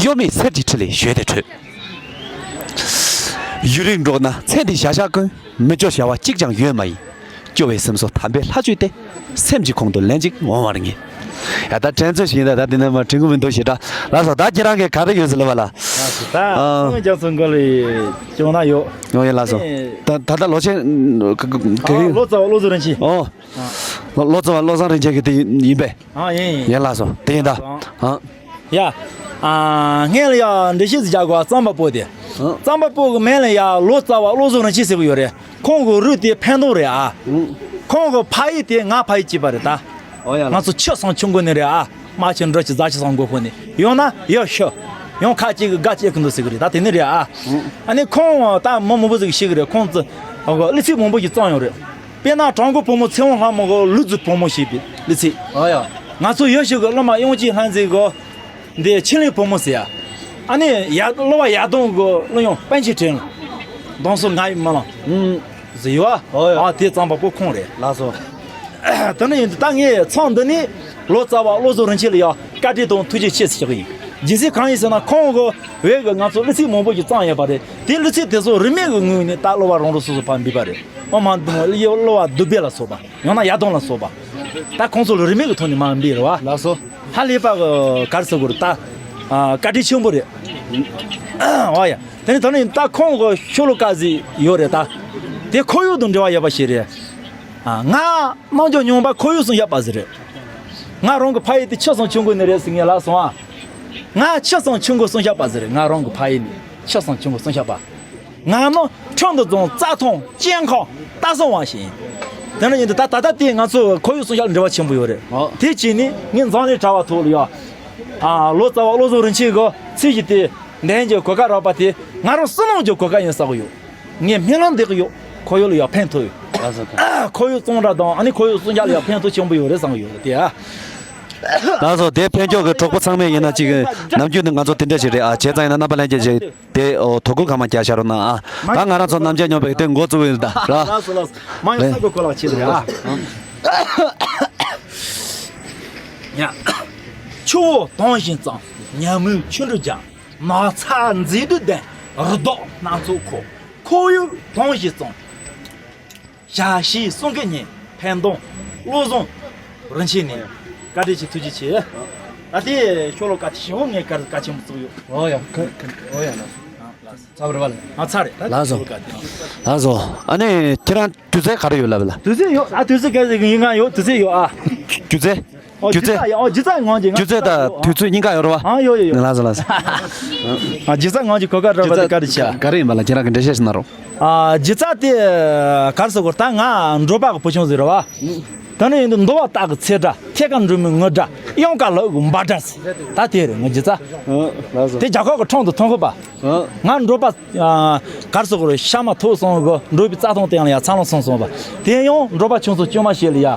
གཡོ་མེད་གསེར་གྱི་ཁྲི་ལས་གཞོལ་ཏེ་བྲོས། ཡུན་རིང་འགྲོགས་ན་ཚེ་འདིའི་བྱ་བཞག་ཀུན། མི་སྐྱོ་བྱ་བ་གཅིག་ཀྱང་ཡོད་མ་ཡིན། སྐྱོ་བའི་སེམས་སུ་དམ་པའི་ལྷ་བཅུད་དེ། སེམས་ཀྱི་ཁོང་དུ་ལན་གཅིག་འོང་བར་ངེས། ཡ་ད་དྲན་ཚོད་ཞིག་ཡིན་ད། ད་འདི་ནས་མ་དྲན་གི་མི་འདུག་ཞེ་དྲག་ལགས་སོ། ད་ཁྱེད་རང་གིས་ག་རེ་ཡོད་ཟེར་ལབ་པ་ལ། ད་ཨ། སངས་རྒྱས་ཚོ་མགོ་ལ་སྐྱོང་ན་ཡོད། ཡོང་ཡིན་ལགས་སོ། ཨེ། ད་ད་ལྟ་ལོ་ཆེན་ག་ག་ག་ཨ། ལོ་ཙཱ་བ་བློ་བཟང་རིན་ཆེན། ཨོ། ཨ། ལོ་ལོ་ཙཱ་བ་བློ་བཟང་རིན་ཆེན་གྱི་དེ་ཡིན་པས། ཨ་ཡིན་ཡིན། ཡིན་ལགས་སོ། དེ་ཡིན་ད། ཨ། ཡ། ཨ། སྔོན་ལ་ཡ་འགྲེལ་བཤད་ཅིག་རྒྱག་དགོས་ཨ། རྩོམ་པ་པོ་དེ། ཨ། རྩོམ་པ་པོ་གི་མིང་ལ་ཡ་ལོ་ཙཱ་བ་བློ་བཟང་རིན་ཆེན་ཟེར་གི་ཡོད་རེད། ཁོང་གི་རུས་དེ་འཕན་གདོང་རེད་ཨ། ཨ། ཁོང་གི་ཕ་ཡུལ་དེ་ང་ཕ་ཡུལ་གཅིག་པ་རེད་ད། ཨོ་ཡ་ལགས། ང་ཚོ་ཆུ་བཟང་ཆུ་མགོ་ནས་རེད་ཨ། རྨ་ཆུ་འབྲི་ཆུ་རྫ་ཆུ་བཟང་མགོ་ཁུལ་ནས། ཡང་ན་ཡ་ཤུ། ཡང་ཁ་ཅིག་གི་དགའ་སྐྱེ་གི་འདུག་ཟེར་གི་རེད་ད། དེ་ནི་རེད་ཨ། ཨ་ནི་ཁོང་ད་མི་མང་པོ་ཟིག་ཤེས་གི་རེད། ཁོང་ཚོ་གླུ་ཚིག་མང་པོ་ཞིག་བརྩམས་ཡོད་རེད། དཔེར་ན་བྲག་འགོ་བུ་མོ་ཚེ་དབང་ལྷ་མོ་གི་ལུག་རྫི་བུ་མོ་ཞེས་པའི་གླུ་ཚིག། ཨོ་ཡ། ང་ཚོ་ཡུལ་ཤུལ་གི་གླུ་མ་དབྱངས་ཅན་ལྷ་མཛེས་གི་འདི་ཆི་ལིང་བུ་མོ་ཟེར་ཡ། ཨ་ནི་ཡ་གླུ་བ་ཡར་ལྡང་གི་གླུ་དབྱངས་པཎ་ཆེན་བྲན་གདོང་སོ་ང་ཡི་མ་ལང་ཟེར་ཡོད་ཨ། ཨོ་ཡ། ཨ་དེ་རྩོམ་པ་པོ་ཁོང་རེད། ལགས་སོ། དེ་འདྲ་ཡིན་དུས་ད་ངས་མཚམས་འདི་ནས་ལོ་ཙཱ་བ་བློ་བཟང་རིན་ཆེན་ལ་ཡང་བཀའ་དྲིན་དང་ཐུགས་རྗེ་ཆེ་ཟེར་ཞུ་གི་ཡིན། རྒྱུ་མཚན་གང་ཡིན་ཟེར་ན་ཁོང་གི་བོད་ཀྱི་ང་ཚོ་གླུ་ཚིག་མང་པོ་ཞིག་བརྩམས་ཡོད་པ་རེད། དེ་གླུ་ཚིག་དེ་ཚོ་རིན་མེད་ཀྱི་ངོས་ནས་ད་གླུ་བ་རང་རང་སོ་སོ་ཕར་འབུལ་བ་རེད། ཨོ་མ་འདི་མོ་གླུ་བ་རྡོ་རྗེ་ལ་སོགས་པ། ཡང་ན་ཡར་ལྡང་ལ་སོགས་པ། ད་ཁོང་ཚོ་ལ་རིན་མེད་ཀྱི་ཐོག་ནས་མར་འབུལ་རེད་བ། ལགས་སོ། ཧ་ལས་པ་གི་ག་རེ་ཟེར་དགོས་རེད་ད། ཨ། བཀའ་དྲིན་ཆེན་པོ་རེད། ཨོ་ཡ། དེ་ནས་ད་ནི་ད་ཁོང་གི་ཤོ་ལོ་ཀ་ཟིག་ཡོད་རེད་ད། དེ་ཁོར་ཡུག་དང་འབྲེལ་བ་ཡོད་པ་ཞིག་རེད། ཨ། ང་རྣམ་འགྱུར་རྙིང་པ་ཁོར་ཡུག་སྲུང་སྐྱོབ་པ་ཟིག་རེད། ང་རང་གི་ཕ་ཡུལ་དེ་ཆུ་བཟང་ཆུ་འགོ་ནས་རེད་ཟེར་ངས་ལབ་སོང་ཨ། ང་ཆུ་བཟང་ཆུ་འགོ་སྲུང་སྐྱོབ་པ་ཟིག་རེད། ང་རང་གི་ཕ་ཡུལ་ནས་ཆུ་བཟང་ཆུ་འགོ་སྲུང་སྐྱོབ་པ། ང་ནི་ཁྲིམས་དང་རྫོང་རྩྭ་ཐང་སྤྱན་ཁང་རྟ་བཟང་བ་ཞིག་ཡིན། དེ་འདྲ་ཡིན་དུས་ད་ད་ལྟ་དེ་ང་ཚོ་ཁོར་ཡུག་སྲུང་སྐྱོབ་ལ་འབྲེལ་བ་ཆེན་པོ་ཡོད་རེད། ཨོ། དེ་བྱས་ནས་ངས་འཛམ་གླིང་དྲ་བ་ཐོག་ལ་ཡ། ཨ། ལོ་ཙཱ་བ་བློ་བཟང་རིན་ཆེན་གྱི་ཚིག་གཞི་དེ་འདོན་རྒྱུ་གོ་སྐབས་རག་པ་དེ་ང་རང་བསོད་ནམས་ཀྱི་གོ་སྐབས་ཡིན་བསམ་གྱི་ཡོད། ངས་སྨོན་ལམ་འདེབས་ཀྱི་ཡོད། ཁོར་ཡུག་ལ་ཡ་ཕན་ཐོགས་ཡོད། ལགས་སོ། ཁོར་ཡུག་གཙང་སྦྲ་དང་ཨ་ནི་ཁོར་ཡུག་སྲུང་སྐྱོབ་ལ་ཡ་ཕན་ཐོགས་ཆེན་པོ་ཡོད་རེད་བསམ་གྱི་ཡོད་དེ་ཨ། ལགས་སོ། དེ་ཕན་ཆོག་གི་གྲོགས་པོ་ཚང་མས་ཡིན་ན་ཅིག་ནམ་རྒྱུན་ནི་ང་ཚོ་དེ་འདྲ་ཞིག་རེད་ཨ། བྱས་ཙང་ཡིན་ན་རྣམ་པ་ལྷན་རྒྱས་ཞིག་དེ་འོ་དོ་ཁུར་གང་མང་རྒྱག་བཞག་རོགས་གནང་ཨ། ད་ང་རང་ཚོ་རྣམ་རྒྱལ་སྨྱོན་པའི་དེ་འགོ་བཙུགས་ཡོད་ད་ར། ལགས་སོ་ལགས་སོ། མ་ཡིན་ལེ། ས་གོ་གོ་ལགས་ཆེ་ལ་ཡ། ཡ། ཆུ་བོ་དྭངས་ཤིང་གཙང་། ཉ་མིག་ཆུ་འབྲུ་རྒྱ། ནགས་ཚལ་མཛེས་སྡུག་ལྡན། རི་དྭགས་སྣ་ཚོགས་འཁོར། ཁོར་ཡུག་དྭངས་ཤིང་གཙང་། ཞ་ཞི་གསུང་གི་སྙན། ཕན་གཏོང་བློ་བཟང་རིན་ཆེན་ནས། བཀའ་དྲིན་ཆེ་ཐུགས་རྗེ་ཆེ། ད་ལྟའི་ཤོ་ལོ་ཀ་དེ་ཞེ་པོ་ངས་གལ་གལ་ཆེན་པོ་བཙུགས་ཡོད། ཨོ་ཡ་ཁ་ཁ་ཨོ་ཡ་ལགས་སོ། ཚར་བ་རེད་བ་ལགས། ཨ་ཚར་རེད། ད་ལགས་སོ། ཤོ་ལོ་ཀ་དེ། ལགས་སོ། ཨ་ནི་ཁྱེད་རང་དུས་ཚོད་ག་རེ་ཡོད་ལབ་ལ། དུས་ཚོད་ཡོད་ཨ། དུས་ཚོད་ག་ཚོད་ཡིན་ང་ཡོད། དུས་ཚོད་ཡོད་ཨ། དུས་ཚོད། ཨོ་སྒྱུ་རྩལ། སྒྱུ་རྩལ་ཡ། ཨོ་སྒྱུ་རྩལ་ངང་གི་ང་སྒྱུ་རྩལ་ད་ཡོད་ཨ། དུས་ཚོད་སྙིང་ག་ཡོད་རེད་བ། ཨ་ཡོད་ཡོད་ཡོད། ལགས་སོ་ལགས་སོ། ཨ་སྒྱུ་རྩལ་ངང་གི་གོ་སྐབས་རག་པ་དེ་བཀའ་དྲིན་ཆེ། ག་རེ་ཡིན་པ་ལ་ཁྱེད་རང་གི་འགྲེལ་བཤད་ཞིག་གནང་རོགས། ཨ་སྒྱུ་རྩལ་དེ་ག་རེ་ཟེར་དགོས། ད་ང་འབྲོག་པ་གི་བུ་ཆུང་ཟིག་རེད་བ། ད་ནི་ཡིན་དུས་འདུལ་བ་སྟག་གི་ཚེ་སྒྲ། ཐད་ཀར་འབྲུག་མོའི་ངུ་སྒྲ། གཡང་དཀར་ལུག་གི་འབའ་སྒྲ་ཟེར། ད་དེ་རེད་ངའི་སྒྱུ་རྩལ། ཨ་ལགས་སོ། དེ་རྒྱ་གར་གི་ཁྲོམ་དུ་ཐོན་ཁུལ་པ། ཨ། ང་འབྲོག་པ། ཨ། ག་རེ་ཟེར་དགོས་རེད། ཤ་མ་ཐུག་སོང་གི་འབྲོག་པའི་རྩྭ་ཐང་སྟེང་ལ་ཡ་འཚར་ལོངས་སོང་སོང་བ། དེ་ཡང་འབྲོག་པ་ཆུང་ཚོ་དཀྱུས་མ་ཞིག་ལ་ཡ།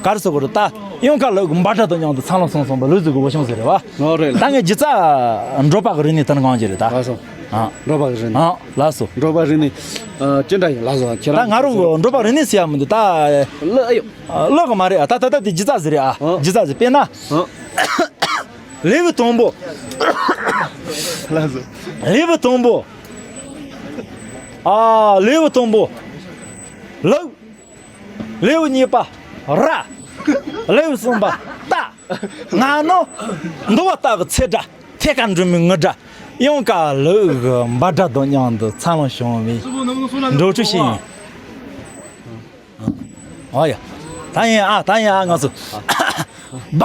ག་རེ་ཟེར་དགོས་རེད། ད་གཡང་དཀར་ལུག་གི་འབའ་སྒྲ་དང་མཉམ་དུ་འཚར་ལོངས་སོང་སོང་བ་ལུག་རྫི་གི་བུ་ཆུང་ཟིག་རེད་བ། ཨོ་རེད་ལགས། ད་ངའི་སྒྱུ་རྩལ་འབྲོག་པ་གི་རིག་གནས་དེ་ནི་གང་ཅི་རེད་ད། ལགས་སོ། ཨ། འབྲོག་པ་གི་རིག་གནས། ཨ་ལགས་སོ། འབྲོག་པ་རིག་གནས། ཨ་ཅི་འདྲ་ཡིན་ལགས་སོ་ཁྱེད་ད་རང་ང་རང་གི་འབྲོག་པ་རིག་གནས་ཟེར་ཡ་མི་འདུག་ད། ལགས་ཡོད། ཨ་ལོག་གི་མ་རེད་ཨ། ད་ད་ལྟ་དེ་སྒྱུ་རྩལ་ཟིག་རེད་ཨ། ཨ། སྒྱུ་རྩལ་ཟིག་དཔེར་ན། ཨ། ལེའུ་དང་པོ། ལགས་སོ། ལེའུ་དང་པོ། ཨ། ལེའུ་དང་པོ། ལུག་ལེའུ་གཉིས་པ། ར། ལེའུ་གསུམ་པ། རྟ། ང་ནི་འདུལ་བ་སྟག་གི་ཚེ་སྒྲ། ཐད་ཀར་འབྲུག་མོའི་ངུ་སྒྲ། གཡང་དཀར་ལུག་གི་འབའ་སྒྲ་དང་མཉམ་དུ་འཚར་ལོངས་བྱུང་བའི་འབྲོག་ཕྲུག་ཞིག་ཡིན། ཨོ་ཡ། ད་ཡིན་ཨ། ད་ཡིན་ཨ། ང་ཚོ། བ།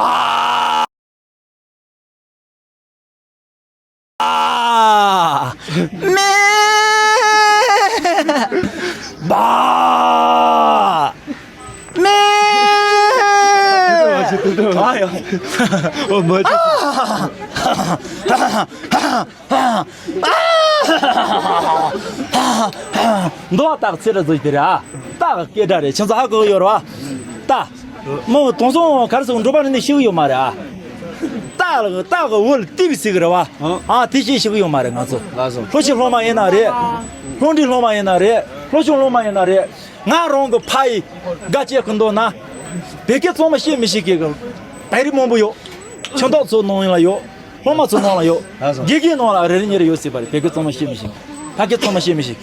མེ། བ། མེ། ཨ་ཡ། ཨོ་མ་ཅི། འདུལ་བ་སྟག་ཚེ་སྒྲ་ཟེར་དེ་རེད་ཨ། སྟག་གི་སྐད་སྒྲ་རེད། ཁྱེད་ཚོ་ཧ་གོ་གི་ཡོད་རེད་བ། སྟག་མོ་དེང་སང་ག་རེ་ཟེར་འབྲོག་པ་རིག་གནས་ཤེས་གི་ཡོད་མ་རེད་ཨ། སྟག་ལ་སྟག་གི་འོག་ལ་ཏི་བི་ཟེར་གི་རེད་བ། ཨ་དེ་ཤེས་ཤེས་གི་ཡོད་མ་རེད་ང་ཚོ། ལགས་སོ། ལྷོ་ཕྱོགས་སློབ་མ་ཡིན་ན་རེད། ལྷོ་འབྲི་སློབ་མ་ཡིན་ན་རེད། ལྷོ་ཕྱོགས་སློབ་མ་ཡིན་ན་རེད། ང་རང་གི་ཕ་ཡི་དགའ་སྐྱིད་གི་མདོ་ན། བོད་སྐད་གཙང་མ་བཤད་མི་ཤེས་མཁན་གྱི་བོད་རིགས་མང་པོ་ཡོད། ཁྱིམ་ཐོག་ཚོ་ནང་ལ་ཡོད། སློབ་མ་ཚོ་ནང་ལ་ཡོད། ལགས་སོ། དགེ་རྒན་ནང་ལ་རེ་རེ་གཉིས་རེ་ཡོད་སྲིད་པ་རེད། བོད་སྐད་གཙང་མ་བཤད་མི་ཤེས། ཕ་སྐད་གཙང་མ་བཤད་མི་ཤེས།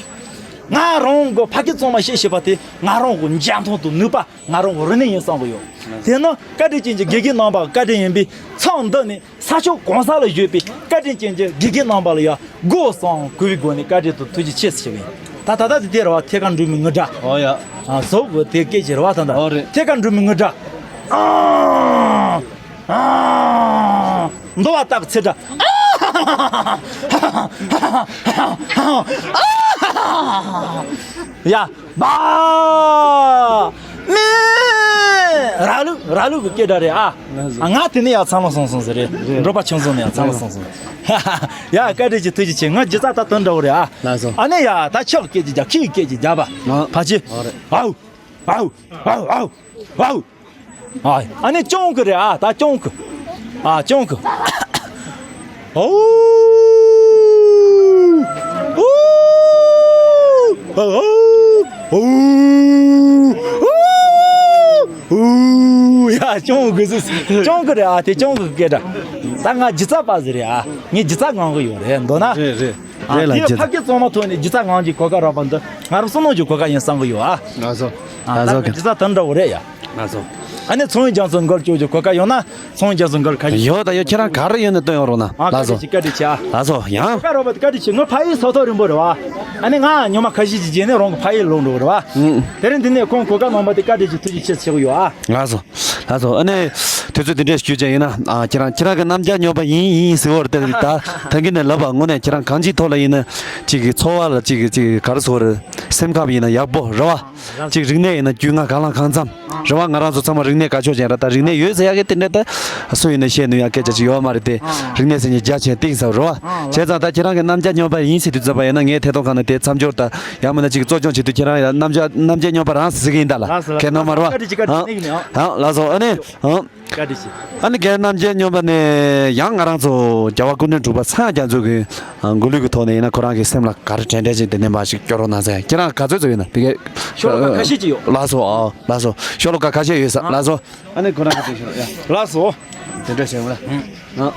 ང་རང་གི་ཕ་སྐད་གཙང་མ་བཤད་ཤེས་པ་དེ་ང་རང་གི་འཇོན་ཐང་དང་ནུས་པ། ང་རང་གི་རིག་གནས་ཡིན་བསམ་གི་ཡོད། དེ་ནི་བཀའ་དྲིན་ཅན་གྱི་དགེ་རྒན་རྣམ་པ་བཀའ་དྲིན་ཡིན་པས། མཚམས་འདི་ནས་ས་ཕྱོགས་གང་ས་ལ་བཞུགས་པའི་བཀའ་དྲིན་ཅན་གྱི་དགེ་རྒན་རྣམ་པ་ལ་ཡང་སྒོ་གསུམ་གུས་པའི་སྒོ་ནས་བཀའ་དྲིན་དང་ཐུགས་རྗེ་ཆེ་ཟེར་ཞུ་གི་ཡིན། ད་ད་ལྟ་དེ་དེ་རེད་བ། ཐད་ཀར་འབྲུག་མོའི་ངུ་སྒྲ། ཨོ་ཡ། ཨ་ཟོག་གི་དེ་སྐད་ཅིག་རེད་བ། ད་ད། ཨོ་རེད། ཐད་ཀར་འབྲུག་མོའི་ངུ་སྒྲ། ཨ། ཨ། འདུལ་བ་སྟག་ཚེ་སྒྲ། ཡ། བ། མེ། ར་ལུག་ར་ལུག་གི་སྐད་སྒྲ་རེད་ཨ། ལགས་སོ། ང་དེ་ནས་ཡང་འཚར་ལོངས་སོང་སོང་ཟེར་རེད། རེད། འབྲོག་པ་ཁྱིམ་ཚང་ནས་ཡང་འཚར་ལོངས་སོང་སོང་། ཡ། བཀའ་དྲིན་ཆེ། ཐུགས་རྗེ་ཆེ། ང་སྒྱུ་རྩལ་ད་དོན་འདྲ་བོ་རེད་ཨ། ལགས་སོ། ཨ་ནི་ཡ། ད་ཆོག་སྐད་ཅིག་རྒྱག་ཁྱི་ཡི་སྐད་ཅིག་རྒྱག་པ། ཨ། ཕ་ཆེ། ཨོ་རེད། ཨའུ། ཨའུ། ཨའུ། ཨའུ། ཨའུ། ཨ། ཨ་ནི་སྤྱང་ཀི་རེད་ཨ། ད་སྤྱང་ཀི། ཨ། སྤྱང་ཀི། ཨོ། ཨོ། ཨོ། ཨོ། ཨུ། ཡ། སྐྱོང་དགོས་ཟེར། སྐྱོང་གི་རེད་ཨ། དེ་སྐྱོང་གི་སྐད་སྒྲ། ད་ང་སྒྱུ་རྩལ་པ་ཟིག་རེད་ཨ། ངས་སྒྱུ་རྩལ་ངང་གི་ཡོད་རེད་མདོར་ན། རེད་རེད། ཨ། རེད་ལ། དེ་སྒྱུ་ཕ་རྩལ། གི་གཙང་མ་ཐོག་ནས་སྒྱུ་རྩལ་ངང་གི་གོ་སྐབས་རག་པ་འདི་ང་རང་བསོད་ནམས་ཀྱི་གོ་སྐབས་ཡིན་བསམ་གི་ཡོད་ཨ། ལགས་སོ། ཨ། ལགས་སོ། ད་སྒྱུ་རྩལ་དེ་འདྲ་བོ་རེད་ཡ། ལགས་སོ། ཨ་ནི་ཚོང་དབྱིངས་རྒྱ་མཚོ་འགོར་སྐྱོད་ཀྱི་གོ་སྐབས་ཡོད་ན་ཚོང་དབྱིངས་རྒྱ་མཚོ་འགོར་ཁ་ཤས། ཡོད། ད་ཡོད། ཁྱེད་རང་ག་རེ་ཡོད་ན་སྟོན་ཡོང་རོགས་གནང་། ཨ། ལགས་སོ། བཀའ་དྲིན་ཆེ། བཀའ་དྲིན་ཆེ་ཨ། ལགས་སོ། ཡང་། གོ་སྐབས་རག་པ་དེ་བཀའ་དྲིན་ཆེ། ངའི་ཕ་ཡུལ་ས་ཐོག་རིང་པོ་རེད་བ། ཨ་ནི་ང་ཉི་མ་ཁ་ཤས་ཀྱི་རྗེས་ནས་རང་གི་ཕ་ཡུལ་ལོག་འགྲོ་གི་རེད་བ། ཨུ། དེ་རིང་འདི་ནས་ཁོང་གོ་སྐབས་གནང་བ་དེ་བཀའ་དྲིན་ཆེ། ཐུགས་རྗེ་ཆེ་ཟེར་གི་ཡོད་ཨ། ལགས་སོ། ལགས་སོ། ཨ་ནི་དུས་ཚོད་འདི་འདྲའི་བསྐྱོད་ཅན་ཡིན་ན། ཨ། ཁྱེད་རང་ཁྱེད་རང་གི་རྣམ་རྒྱལ་སྨྱོན་པ་ཡིན་ཡིན་ཟེར་བར་དེ་ད་ད་གིན་ནས་ལབ་པ། དངོས་གནས་ཁྱེད་རང་གང་ཅིའི་ཐོག་ལ་ཡིན་ན་ཅིག་གི་འཚོ་བ་ལ་ཅིག་གི་ཅིག་གི་ག་རེ་ཟེར་དགོས་རེད། སེམས་ཁམས་ཡིན་ན་ཡག་པོ་རེད་བ། ཅིག་རིག་གནས་ཡིན་ན་རྒྱུས་མངའ་གང་ལ་གང་འཚམ་རེད་བ། ང་རང་ཚོ་ཚང་མ་རིག་གནས་དགའ་ཕྱོགས་ཅན་རེད། ད་རིག་གནས་ཡོད་ཟེར་ཡག་གི་དེ་འདྲ་ད་སུ་ཡིན་ན་བཤད་ནུས་ཡག་སྐད་ཆ་ཅིག་ཡོད་མ་རེད་དེ། རིག་གནས་ཟེར་མཁན་རྒྱ་ཆེན་གཏིང་ཟབ་རེད་བ། བྱས་ཙང་ད་ཁྱེད་རང་གི་རྣམ་རྒྱལ་སྨྱོན་པ་ཡིན་ཟེར་དུས་ཙམ་པ་ཡིན་ན། ངས་ཐད་གཏོང་ཁང་ནས་དེ་མཚམས་སྦྱོར་དང་ཡང་མིན་ན་ཅིག་གཙོ་སྐྱོང་བྱེད་དུས་ཁྱེད་རང་ཡང་རྣམ་རྒྱལ་རྣམ་རྒྱལ་སྨྱོན་པ་རང་ཟེར་གི་ཡིན་ད་ལ། ལགས་སོ། ལགས་སོ། ཁྱེད་རྣམ་པ་རེད་བ། བཀའ་དྲིན་ཆེ། བཀའ་དྲིན་ཆེ། ཨ། ཨ། ལགས་སོ། ཨ་ནི། ཨ། བཀའ་དྲིན་ཆེ། ཨ་ནི་རྒན་རྣམ་རྒྱལ་སྨྱོན་པ་ནས་ཡང་ང་རང་ཚོ་རྒྱལ་བ་སྐུ་ཕྲེང་དྲུག་པ་ཚངས་དབྱངས་རྒྱ་མཚོ་གི་མགོ་ལུས་ཀྱི་ཐོག་ནས་ཡིན་ན་ཁོ་རང་གི་སེམས་ལ་ག་རེ་དྲན་དྲན་ཅིག་དེ་ནས་མར་ཞིག་སྐྱོར་རོགས་གནང་ཟེར། ཁྱེད་རང་ག་ཚོད་ཚོད་ཡོད་ན་དེ་གའི། ཤོ་ལོ་ཀ་ཁ་ཤས་ཅིག་ཡོད། ལགས་སོ། ཨ། ལགས་སོ། ཤོ་ལོ་ཀ་ཁ་ཤས་ཡོད་ས། ལགས་སོ། ཨ་ནི་ཁོ་རང་གི་དེ་ཤོ་ལོ་ཡ། ལགས་སོ། དེ་འདྲ་བྱས་ཡོང་ལ། ཨ།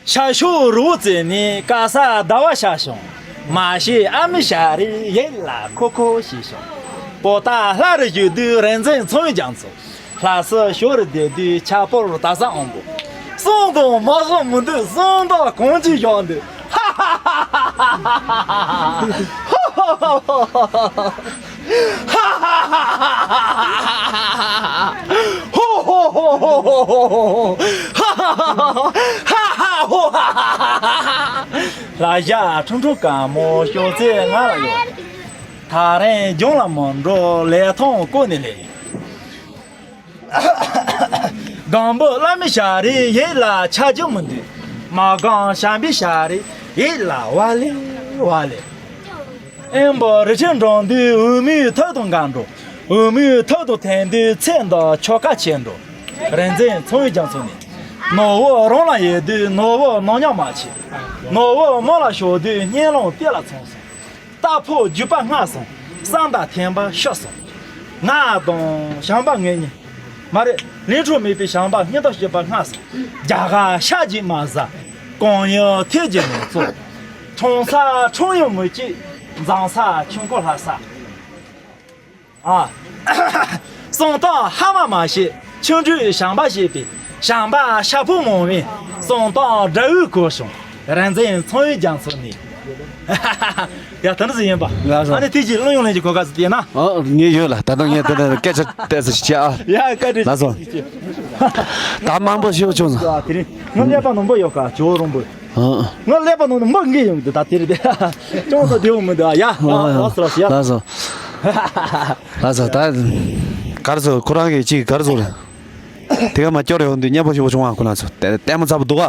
ཤར་ཕྱོགས་རི་བོ་རྩེ་ནས་དཀར་ས་ཟླ་བ་ཤར་བྱུང་། མ་ཤེས་ཨ་མི་ཤ་རེ་ཡིད་ལ་ཁོ་ཁོ་ཞེས་བྱུང་། པོ་ཏཱ་ལ་རུ་བཞུགས་དུས་རིག་འཛིན་མཚོ་རྒྱ་མཚོ། ལྷ་ས་ཞོར་བསྡད་དུས་ཆ་པོར་ད་ས་འོང་པོ། གསང་དང་མ་གསང་མི་འདུག་གསང་དང་གང་ཅི་བཞག་འདུག་ཧ་ཧ་ཧ་ཧ། ཧ་ཧ་ཧ་ཧ། ཧོ་ཧོ་ཧོ་ཧོ། ཧ་ཧ་ཧ་ཧ། ཧ་ཧ་ཧོ་ཧ་ཧ་ཧ། ལ་ཞག་ཁྲུང་ཁྲུང་དཀར་མོ་ཤོག་ཚེ་ང་ལ་ཡོད། ཐག་རིང་ལྗོངས་ལ་མི་འགྲོ་ལས་ཐོང་བསྐོར་ནས་ལས། སྒང་པོ་བླ་མའི་ཞལ་རས་ཡིད་ལ་ཆགས་ཀྱི་མི་འདུག་མ་སྒང་བྱམས་པའི་ཞལ་རས་ཡིད་ལ་ཝ་ལེ་ཝ་ལེ། ཨེ་འབོ་རི་ཆུ་འགྲོ་དུས་འོ་མའི་ཐབ་དང་འགའ་འགྲོ། འོ་མའི་ཐབ་དང་འཐེན་དུས་ཚེ་འདི་ཆོ་ག་ཆེ་འགྲོ། རིག་འཛིན་མཚོ་ཡི་རྒྱ་མཚོ་ནས། ནོར་བུ་རང་ལ་ཡོད་དུས་ནོར་བུ་ནོར་ཉམས་མ་མཆིས། ནོར་བུ་མོ་ལ་ཞོག་དུས་སྙིང་རླུང་གཏེར་ལ་ཚང་སོང་། རྟ་ཕོ་རྒྱུག་པ་སྔ་སོང་། བསམ་དང་འཐེན་པ་ཤོར་སོང་། ང་དང་བྱམས་པ་ངེད་གཉིས། མ་རེད། ལས་འཕྲོ་མེད་པའི་བྱམས་པ་སྙིང་སྟོབས་སྐྱེད་པ་སྔ་སོང་། རྒྱ་གར་ཤ་གཅིག་མ་ཟ། གང་ཡང་ཐེ་གྱི་མི་ཚོ། ཁྲོང་ས་ཁྲོང་ཡང་མི་གཅིག་འཛམ་ས་ཆུང་ཀུ་ལྷ་ས། ཨ། གསང་སྟོང་ཧ་མ་མ་ཤེས། ཆུང་དུས་བྱམས་པ་ཤེས་པའི་བྱམས་པ་ཤ་ཕོ་མང་བའི་གསང་སྟོང་དགྲ་བོའི་གོ་བྱུང་། རིག་འཛིན་མཚོ་ཡི་རྒྱ་མཚོ་ནས། ཡ། ད་འདྲ་ཟིག་ཡིན་པ། ལགས་སོ། ཨ་ནི་དེ་གྱིས་གླུ་དབྱངས་ལེན་གྱི་གོ་སྐབས་ཟིག་བསྟན་ན། ཨོ། ངས་ཡོད་ལ། ད་དུང་ངས་དེ་འདྲ་སྐད་ཆ་ཏོག་ཙམ་བཤད་ཨ། ཡ། བཀའ་དྲིན། ལགས་སོ། ད་མང་པོ་ཞུ་བྱུང་སོང་། དེ་རིང་ངའི་ཀླད་པ་ནང་མི་ཡོད་ཀ་ཇོ་རོང་པོ། ཨ། ངའི་ཀླད་པ་ནང་ནས་མི་འགས་ཡོང་གི་འདུག་ད་དེ་རེད་དེ། ཅུང་ཙམ་བདེ་བོ་མི་འདུག་ཨ། ཡ། ཨ། ལགས་སོ། ལགས་སོ། ཡ། ལགས་སོ། ལགས་སོ། ད་ག་རེ་ཟེར། ཁོ་རང་གིས་ཅིག་ག་རེ་ཟེར། དེ་ག་མ་སྐྱོར་ཡོང་དུས་སྙན་པོ་ཞེ་པོ་བྱུང་བ། ཁོ་རང་ཚོ་ལྟད་མོ་མཛའ་པོ་འདུག་ག་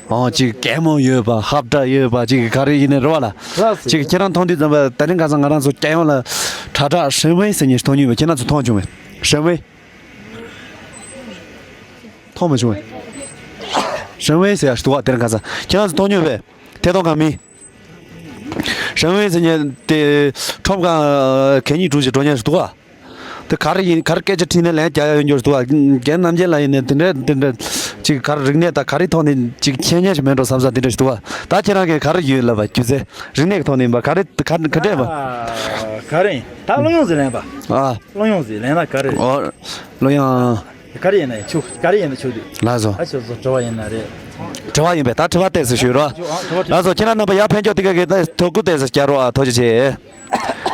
ཨོ། ཅིག་གད་མོ་ཡོད་པ། ཧབ་སྒྲ་ཡོད་པ། ཅིག་ག་རེ་ཡིན་ནའི་རེད་བ་ལ། ལགས་སོ། ཅིག་ཁྱེད་རང་མཐོང་དུས་ཙམ་པ་དེ་རིང་ཁ་སང་ང་རང་ཚོ་རྒྱལ་ཡོངས་ལ་དྲ་གྲགས་ཧྲེང་ཝེ་ཟེར་མཁན་ཞིག་མཐོང་མྱོང་བས། ཁྱེད་རང་ཚོ་མཐོང་བྱུང་བས། ཧྲེང་ཝེ། མཐོང་མ་བྱུང་བས། ཧྲེང་ཝེ་ཟེར་ཡ་ཞིག་འདུག་ག་དེ་རིང་ཁ་སང་ཁྱེད་རང་ཚོ་མཐོང་མྱོང་བས། ཐད་གཏོང་ཁང་མི། ཧྲེང་ཝེ་ཟེར་མཁན་དེ་ཁྲོམ་ཁང་གད་སྙིགས་སྒྲུག་བྱེད་འགྲོ་མཁན་ཞིག་འདུག་ག་དེ་ག་རེ་ཡིན། ག་རེ་སྐད་ཆ་དྲིས་ནས་ལན་རྒྱག་ཡ་ཡོད་མཁན་ཞིག་འདུག་ག་རྒན་རྣམ་རྒྱལ་ལགས་ཡིན་ནའི་དེ་འདྲ་དེ་འདྲ་ཅིག་ག་རེ་རིག་གནས་དང་ག་རེ་ཐོག་ནས་ཅིག་མཁྱེན་མཁན་ཞིག་མེད་འགྲོ་བསམ་བསམ་དེ་འདྲ་ཞིག་འདུག་ག་ད་ཁྱེད་རང་གིས་ག་རེ་ཡོད་ལབ་པ། སྒྱུ་རྩལ་རིག་གནས་ཀྱི་ཐོག་ནས་ཡིན་པ། ག་རེ་ག་ག་འདྲ་ཡིན་པ། ཨ། ག་རེ་ཡིན། ད་གླུ་དབྱངས་ཟིག་ལེན་པ། ཨ། གླུ་དབྱངས་ཟིག་ལེན་ན་ག་རེ་རེད། ཨོ། གླུ་དབྱངས། ག་རེ་ཡིན་ན་ཡིན་ཆོག་ག་རེ་ཡིན་ན་ཆོག་དུས། ལགས་སོ། ད་ཁྱོད་ཚོ་དྲི་བ་ཡིན་ན་རེད། དྲི་བ་ཡིན་པས། ད་དྲི་བ་ཏོག་ཙམ་ཞུས་རོགས། ཨ། དྲི་བ་ལགས་སོ། ཁྱེད་རང་རྣམ་པ་ཡར་ཕན་ཆོད་དེ་ག་གི་ད་ཐོ་གུ་ཏོག་ཙམ་རྒྱག་རོགས་ཨ། ཐུགས་རྗེ་ཆེ།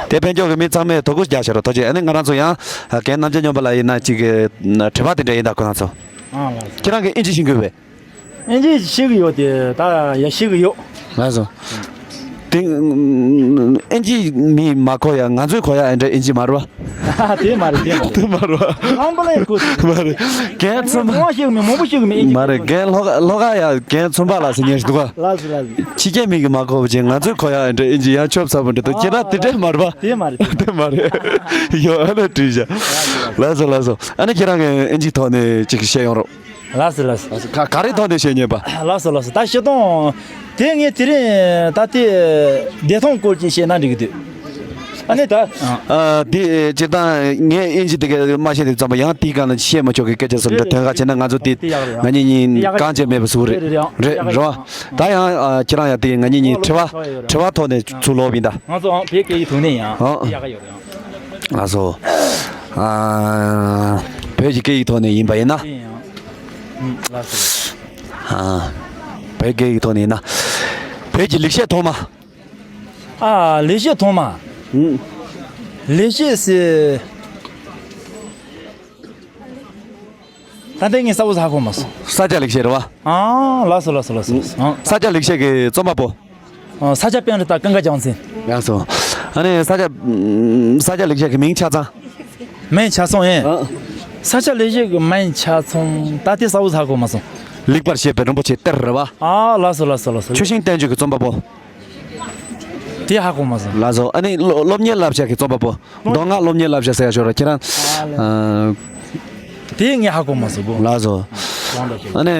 དེ་ཕན་ཆོད་ཀྱི་མི་ཚང་མས་ཐོ་གུ་རྒྱག་བྱེད་རོགས། ཐུགས་རྗེ་ཆེ། ཨ་ནི་ང་རང་ཚོ་ཡང་རྒན་རྣམ་རྒྱལ་སྨྱོན་པ་ལགས་ཡིན་ན་ཅིག་གི་དྲི་བ་དེ་འདྲ་ཡིན་ད་ཁོ་རང་ཚོ། ཨ། ལགས་སོ། ཁྱེད་རང་གིས་ཨིན་ཇི་ཤེས་ཀྱི་ཡོད་པས། ཨིན་ཇི་ཤེས་ཀྱི་ཡོད་དེ་ད་ཡ་ཤེས་ཀྱི་ཡོད། ལགས་སོ། དེ་ཨིན་ཇི་མི་མ་གོ་ཡ་ང་ཚོས་གོ་ཡ་ཨེ་འདྲ་ཨིན་ཇི་མ་རེད་པ། དེ་མ་རེད། དེ་མ་རེད། དེ་མ་རེད་པ། ཨམ་བུ་ལན་གོ། མ་རེད། རྒན་ཚོན་པ། མང་ཤེས་མི་མང་པོ་ཤེས་མི་ཨིན་ཇི། མ་རེད། རྒན་ལྷོ་ཁ་ལྷོ་ཁ་ཡ་རྒན་ཚོན་པ་ལགས་ཟེར་མཁན་ཞིག་འདུག་ག་ལགས་སོ་ལགས་སོ། ཕྱི་རྒྱལ་མི་གིས་མ་གོ་བ་ཅན་ང་ཚོས་གོ་ཡ་ཨེ་འདྲ་ཨིན་ཇི་ཡང་ཆོབ་ཚ་པོ་འདྲ་འདུག་ཁྱེད་རང་དེ་འདྲས་མ་རེད་པ། དེ་མ་རེད། དེ་མ་རེད། ཡོ། ཨ་ལ་དྲིས་བཞག་ལགས་སོ་ལགས་སོ། ཨ་ནི་ཁྱེད་རང་གིས་ཨིན་ཇི་ཐོག་ནས་ཅིག་བཤད་ཡོང་རོགས། ལགས་སོ་ལགས་སོ། ག་ག་རེ་ཐོག་ནས་བཤད་ཉན་པ། ལགས་སོ་ལགས་སོ། ད་སྤྱིར་བཏང་དེ་ངས་དེ་རིང་ད་ལྟའི་བདེ་ཐང་སྐོར་ཅིག་བཤད་ན་འགྲིག་གི་འདུག་ཨ་ནི་ད། ཨ། དེ་སྤྱིར་བཏང་ངས་དབྱིན་ཇི་དེ་ག་མ་ཤེས་དུས་ཙམ་པ་ཡང་དེའི་སྒང་ལ་བཤད་མ་ཆོག་གི་སྐད་ཆ་ཟེར་འདྲ་དོན་ཁ་བྱས་ན་ང་ཚོ་དེ་ང་གཉིས་གཉིས་གང་བྱས་མེད་པ་བཟོ་གི་རེད། རེད་རེད་རེད་བ། ད་ཡང་ཨ། ཁྱེད་རང་ཡང་དེ་ང་གཉིས་གཉིས་དྲི་བ་དྲི་བ་ཐོག་ནས་ཚུར་ལོག་པ་ཡིན་ད། ང་ཚོ་ཨང་བོད་སྐད་ཡིག་ཐོག་ནས་ཡང་ཨང་ཡག་ག་ཡོད་རེད་ཨང་། ལགས་སོ། ཨ། བོད་ཀྱི་སྐད་ཡིག་ཐོག་ནས་ཡིན་པ་ཡིན་ན། ཡིན་ཡང་། ཨང་། ལགས་སོ། ཨ། བོད་ཀྱི་སྐད་ཡིག་ཐོག་ནས་ཡིན་ན། བོད་ཀྱི་ལེགས་བཤད་ཐོག་མ། ཨ། ལེགས་བཤད་ཐོག་མ། ཨུམ། ལེགས་བཤད་ཟེར། ད་ལྟ་ངས་གསལ་པོ་ཧ་གོ་མ་སོང་། ས་སྐྱ་ལེགས་བཤད་རེད་བ། ཨ། ལགས་སོ་ལགས་སོ་ལགས་སོ་ལགས་སོ། ཨ། ས་སྐྱ་ལེགས་བཤད་ཀྱི་རྩོམ་པ་པོ། ཨ། ས་སྐྱ་པཎྜི་ཏ་ཀུན་དགའ་རྒྱལ་མཚན། ཡག་སོ། ཨ་ནི་ས་སྐྱ། ཨུམ། ས་སྐྱ་ལེགས་བཤད་ཀྱི་མིང་ཆ་ཚང་། མིང་ཆ་ཚང་ཨེ། ཨ། ས་སྐྱ་ལེགས་བཤད་ཀྱི་མིང་ཆ་ཚང་ད་ལྟ་གསལ་པོ་ཧ་གོ་མ་སོང་། ལེགས་པར་བཤད་པའི་རིན་པོ་ཆེ་གཏེར་རེད་བ། ཨ། ལགས་སོ་ལགས་སོ་ལགས་སོ། ཆུ་ཤིང་བསྟན་བཅོས་ཀྱི་རྩོམ་པ་པོ། དེ་ཧ་གོ་མ་སོང་། ལགས་སོ། ཨ་ནི་སློབ་སློབ་གཉེར་བསླབ་བྱ་གི་རྩོམ་པ་པོ། མདོ་སྔགས་སློབ་གཉེར་བསླབ་བྱ་ཟེར་ཡ་ཞོར་ཁྱེད་རང་། ཨ་ལེ། ཨ། དེ་ངས་ཧ་གོ་མ་སོང་གོ། ལགས་སོ། ཨ་ནི།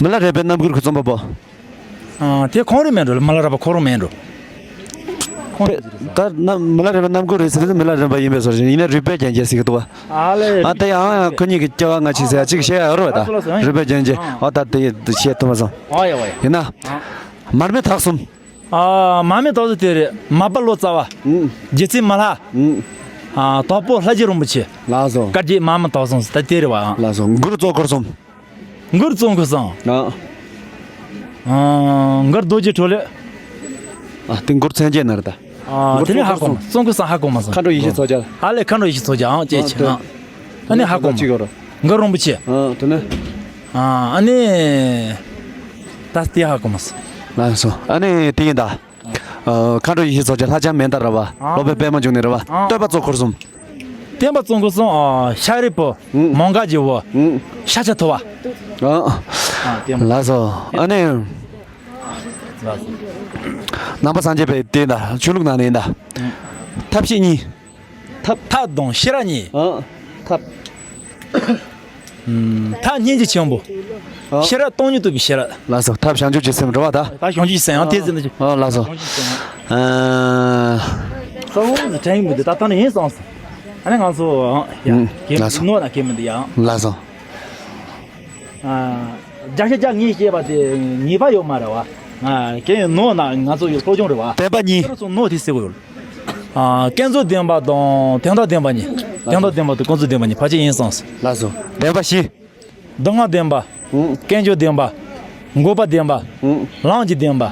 མི་ལ་རས་པའི་རྣམ་མགུར་གྱི་རྩོམ་པ་པོ། ཨ། དེ་ཁོང་རང་མིན་འགྲོ། མི་ལ་རས་པ་ཁོ་རང་མིན་འགྲོ། ཁོང་རང་ད་ན་མི་ལ་རས་པའི་རྣམ་མགུར་རེད་ཟེར་དུས་མི་ལ་རས་པ་ཡིན་པའི་བཟོ་ཞིག་ཡིན་ན་རུས་པའི་རྒྱན་གྱི་ཟེར་གི་འདུག་བ། ཨ་ལེ། ཨ། དེ་ཡང་ཡང་ཁོ་གཉིས་ཀྱི་སྐྱེ་བ་སྔ་ཕྱི་ཟེར་ཡ་གཅིག་བཤད་ཡ་ཡོད་རེད་བ་ད། ལགས་སོ་ལགས་སོ། རུས་པའི་རྒྱན་གྱི། ཨ། ཨོ་ད་དེ་བཤད་ཐུབ་མ་སོང་། ཨ་ཡ་ཝ་ཡ། ཡིན་ན། ཨ། མར་མེ་དྭགས་གསུམ། ཨ། མར་མེ་དྭགས་གསུམ་དེ་རེད། མར་པ་ལོ་ཙཱ་བ། ཨུམ། རྗེ་བཙུན་མི་ལ། ཨུམ། ཨ། དྭགས་པོ་ལྷ་རྗེ་རིན་པོ་ཆེ། ལགས་སོ། བཀའ་བརྒྱུད་མར་མེ་དྭགས་གསུམ་ཟེར་ད་དེ་རེད་བ། ལགས་སོ། མགུར་གཙོ་འཁོར་གསུམ། མགུར་གཙོ་འཁོར་གསུམ། ཨ། ཨ། མགུར་རྡོ་རྗེ་གྲོ་ལོད། ཨ། དེ་མགུར་མཚན་བཅས་ན་རེད་ད། ཨ། མགུར་དེ་ནས་ཧ་གོ་མ། གཙོ་འཁོར་གསུམ་ཧ་གོ་མ་སོང་། མཁའ་འགྲོ་ཡེ་ཤེས་མཚོ་རྒྱལ། ཨ་ལེ། མཁའ་འགྲོ་ཡེ་ཤེས་མཚོ་རྒྱལ་ཨང་བཅས་ཆེ་ཨ། ཨ་ནི་ཧ་གོ་མ། གཅིག་ཡོད་རེད། མགུར་རིན་པོ་ཆེ། ཨ། དེ་ནས། ཨ། ཨ་ནི། ད་དེ་ཧ་གོ་མ་སོང་། ལགས་སོ། ཨ་ནི་དེ་ཡིན་ད། ཨ། མཁའ་འགྲོ་ཡེ་ཤེས་མཚོ་རྒྱལ་ལྷ་ལྕམ་མན་དཱ་ར་བ། ཨ། སློབ་དཔོན་པད་མ་འབྱུང་གནས་ར་བ། ཨ། བསྟོད་པ་གཙོ་འཁོར་གསུམ། བསྟན་པ་གཙོ་འཁོར་གསུམ། ཨ། ཤཱ་རིའི་བུ། ཨུ། མོའུ་འགལ་གྱི་བུ། ཨུ། ཤཱཀྱ་ཐུབ་པ། ཨ། ཨ། བསྟན་པ། ལགས་སོ། ཨ་ནི། ལགས་སོ། ནང་པ་སངས་རྒྱས་པའི་དེ་ད་ཆོས་ལུགས་ནང་ནས་ད། ཨུ། ཐབས་ཤེས་གཉིས། ཐབས། ཐབས་དང་ཤེས་རབ་གཉིས། ཨ། ཐབས། ཐབས་སྙིང་རྗེ་ཆེན་པོ། ཨ། ཤེས་རབ་སྟོང་ཉིད་རྟོགས་པའི་ཤེས་རབ། ལགས་སོ། ཐབས་བྱང་ཆུབ་ཀྱི་སེམས་རེད་བ་ད། ད་བྱང་ཆུབ་ཀྱི་སེམས་ཡང་དེ་ཟེར་ན་ཅི། ཨ། ལགས་སོ། བྱང་ཆུབ་ཀྱི་སེམས། ཨ། གསལ་པོ་དྲན་གྱི་མི་འདུག་ད་ལྟ་ནས་ཡིན་བསམ་སོང་། ཨ་ནི་ང་ཚོ་ཡ། ཨུ། གལ་ལགས་སོ། ནོར་ན་གལ་མི་འདུག་ཡ། ལགས་སོ། ཨ། བརྒྱ་ཆ་བརྒྱ་ངས་བཤད་པ་དེ་ངེས་པ་ཡོད་མ་རེད་བ། ཨ། གལ་ནོར་ན་ང་ཚོ་ཡོད་སློབ་སྦྱོང་རེད་བ། བསྟན་པ་གཉིས། ཁྱེད་རང་ཚོ་ནོར་དེ་གསལ་པོ་ཡོད། ཨ། ཀུན་རྫོབ་བདེན་པ་དང་དོན་དམ་བདེན་པ་གཉིས། དོན་དམ་བདེན་པ་དང་ཀུན་རྫོབ་བདེན་པ་གཉིས་ཕལ་ཆེར་ཡིན་བསམ་སོང་། ལགས་སོ། བདེན་པ་བཞི། སྡུག་བསྔལ་བདེན་པ། ཨུ། ཀུན་འབྱུང་བདེན་པ། འགོག་པ་བདེན་པ། ཨུ། ལམ་གྱི་བདེན་པ། ཨུ།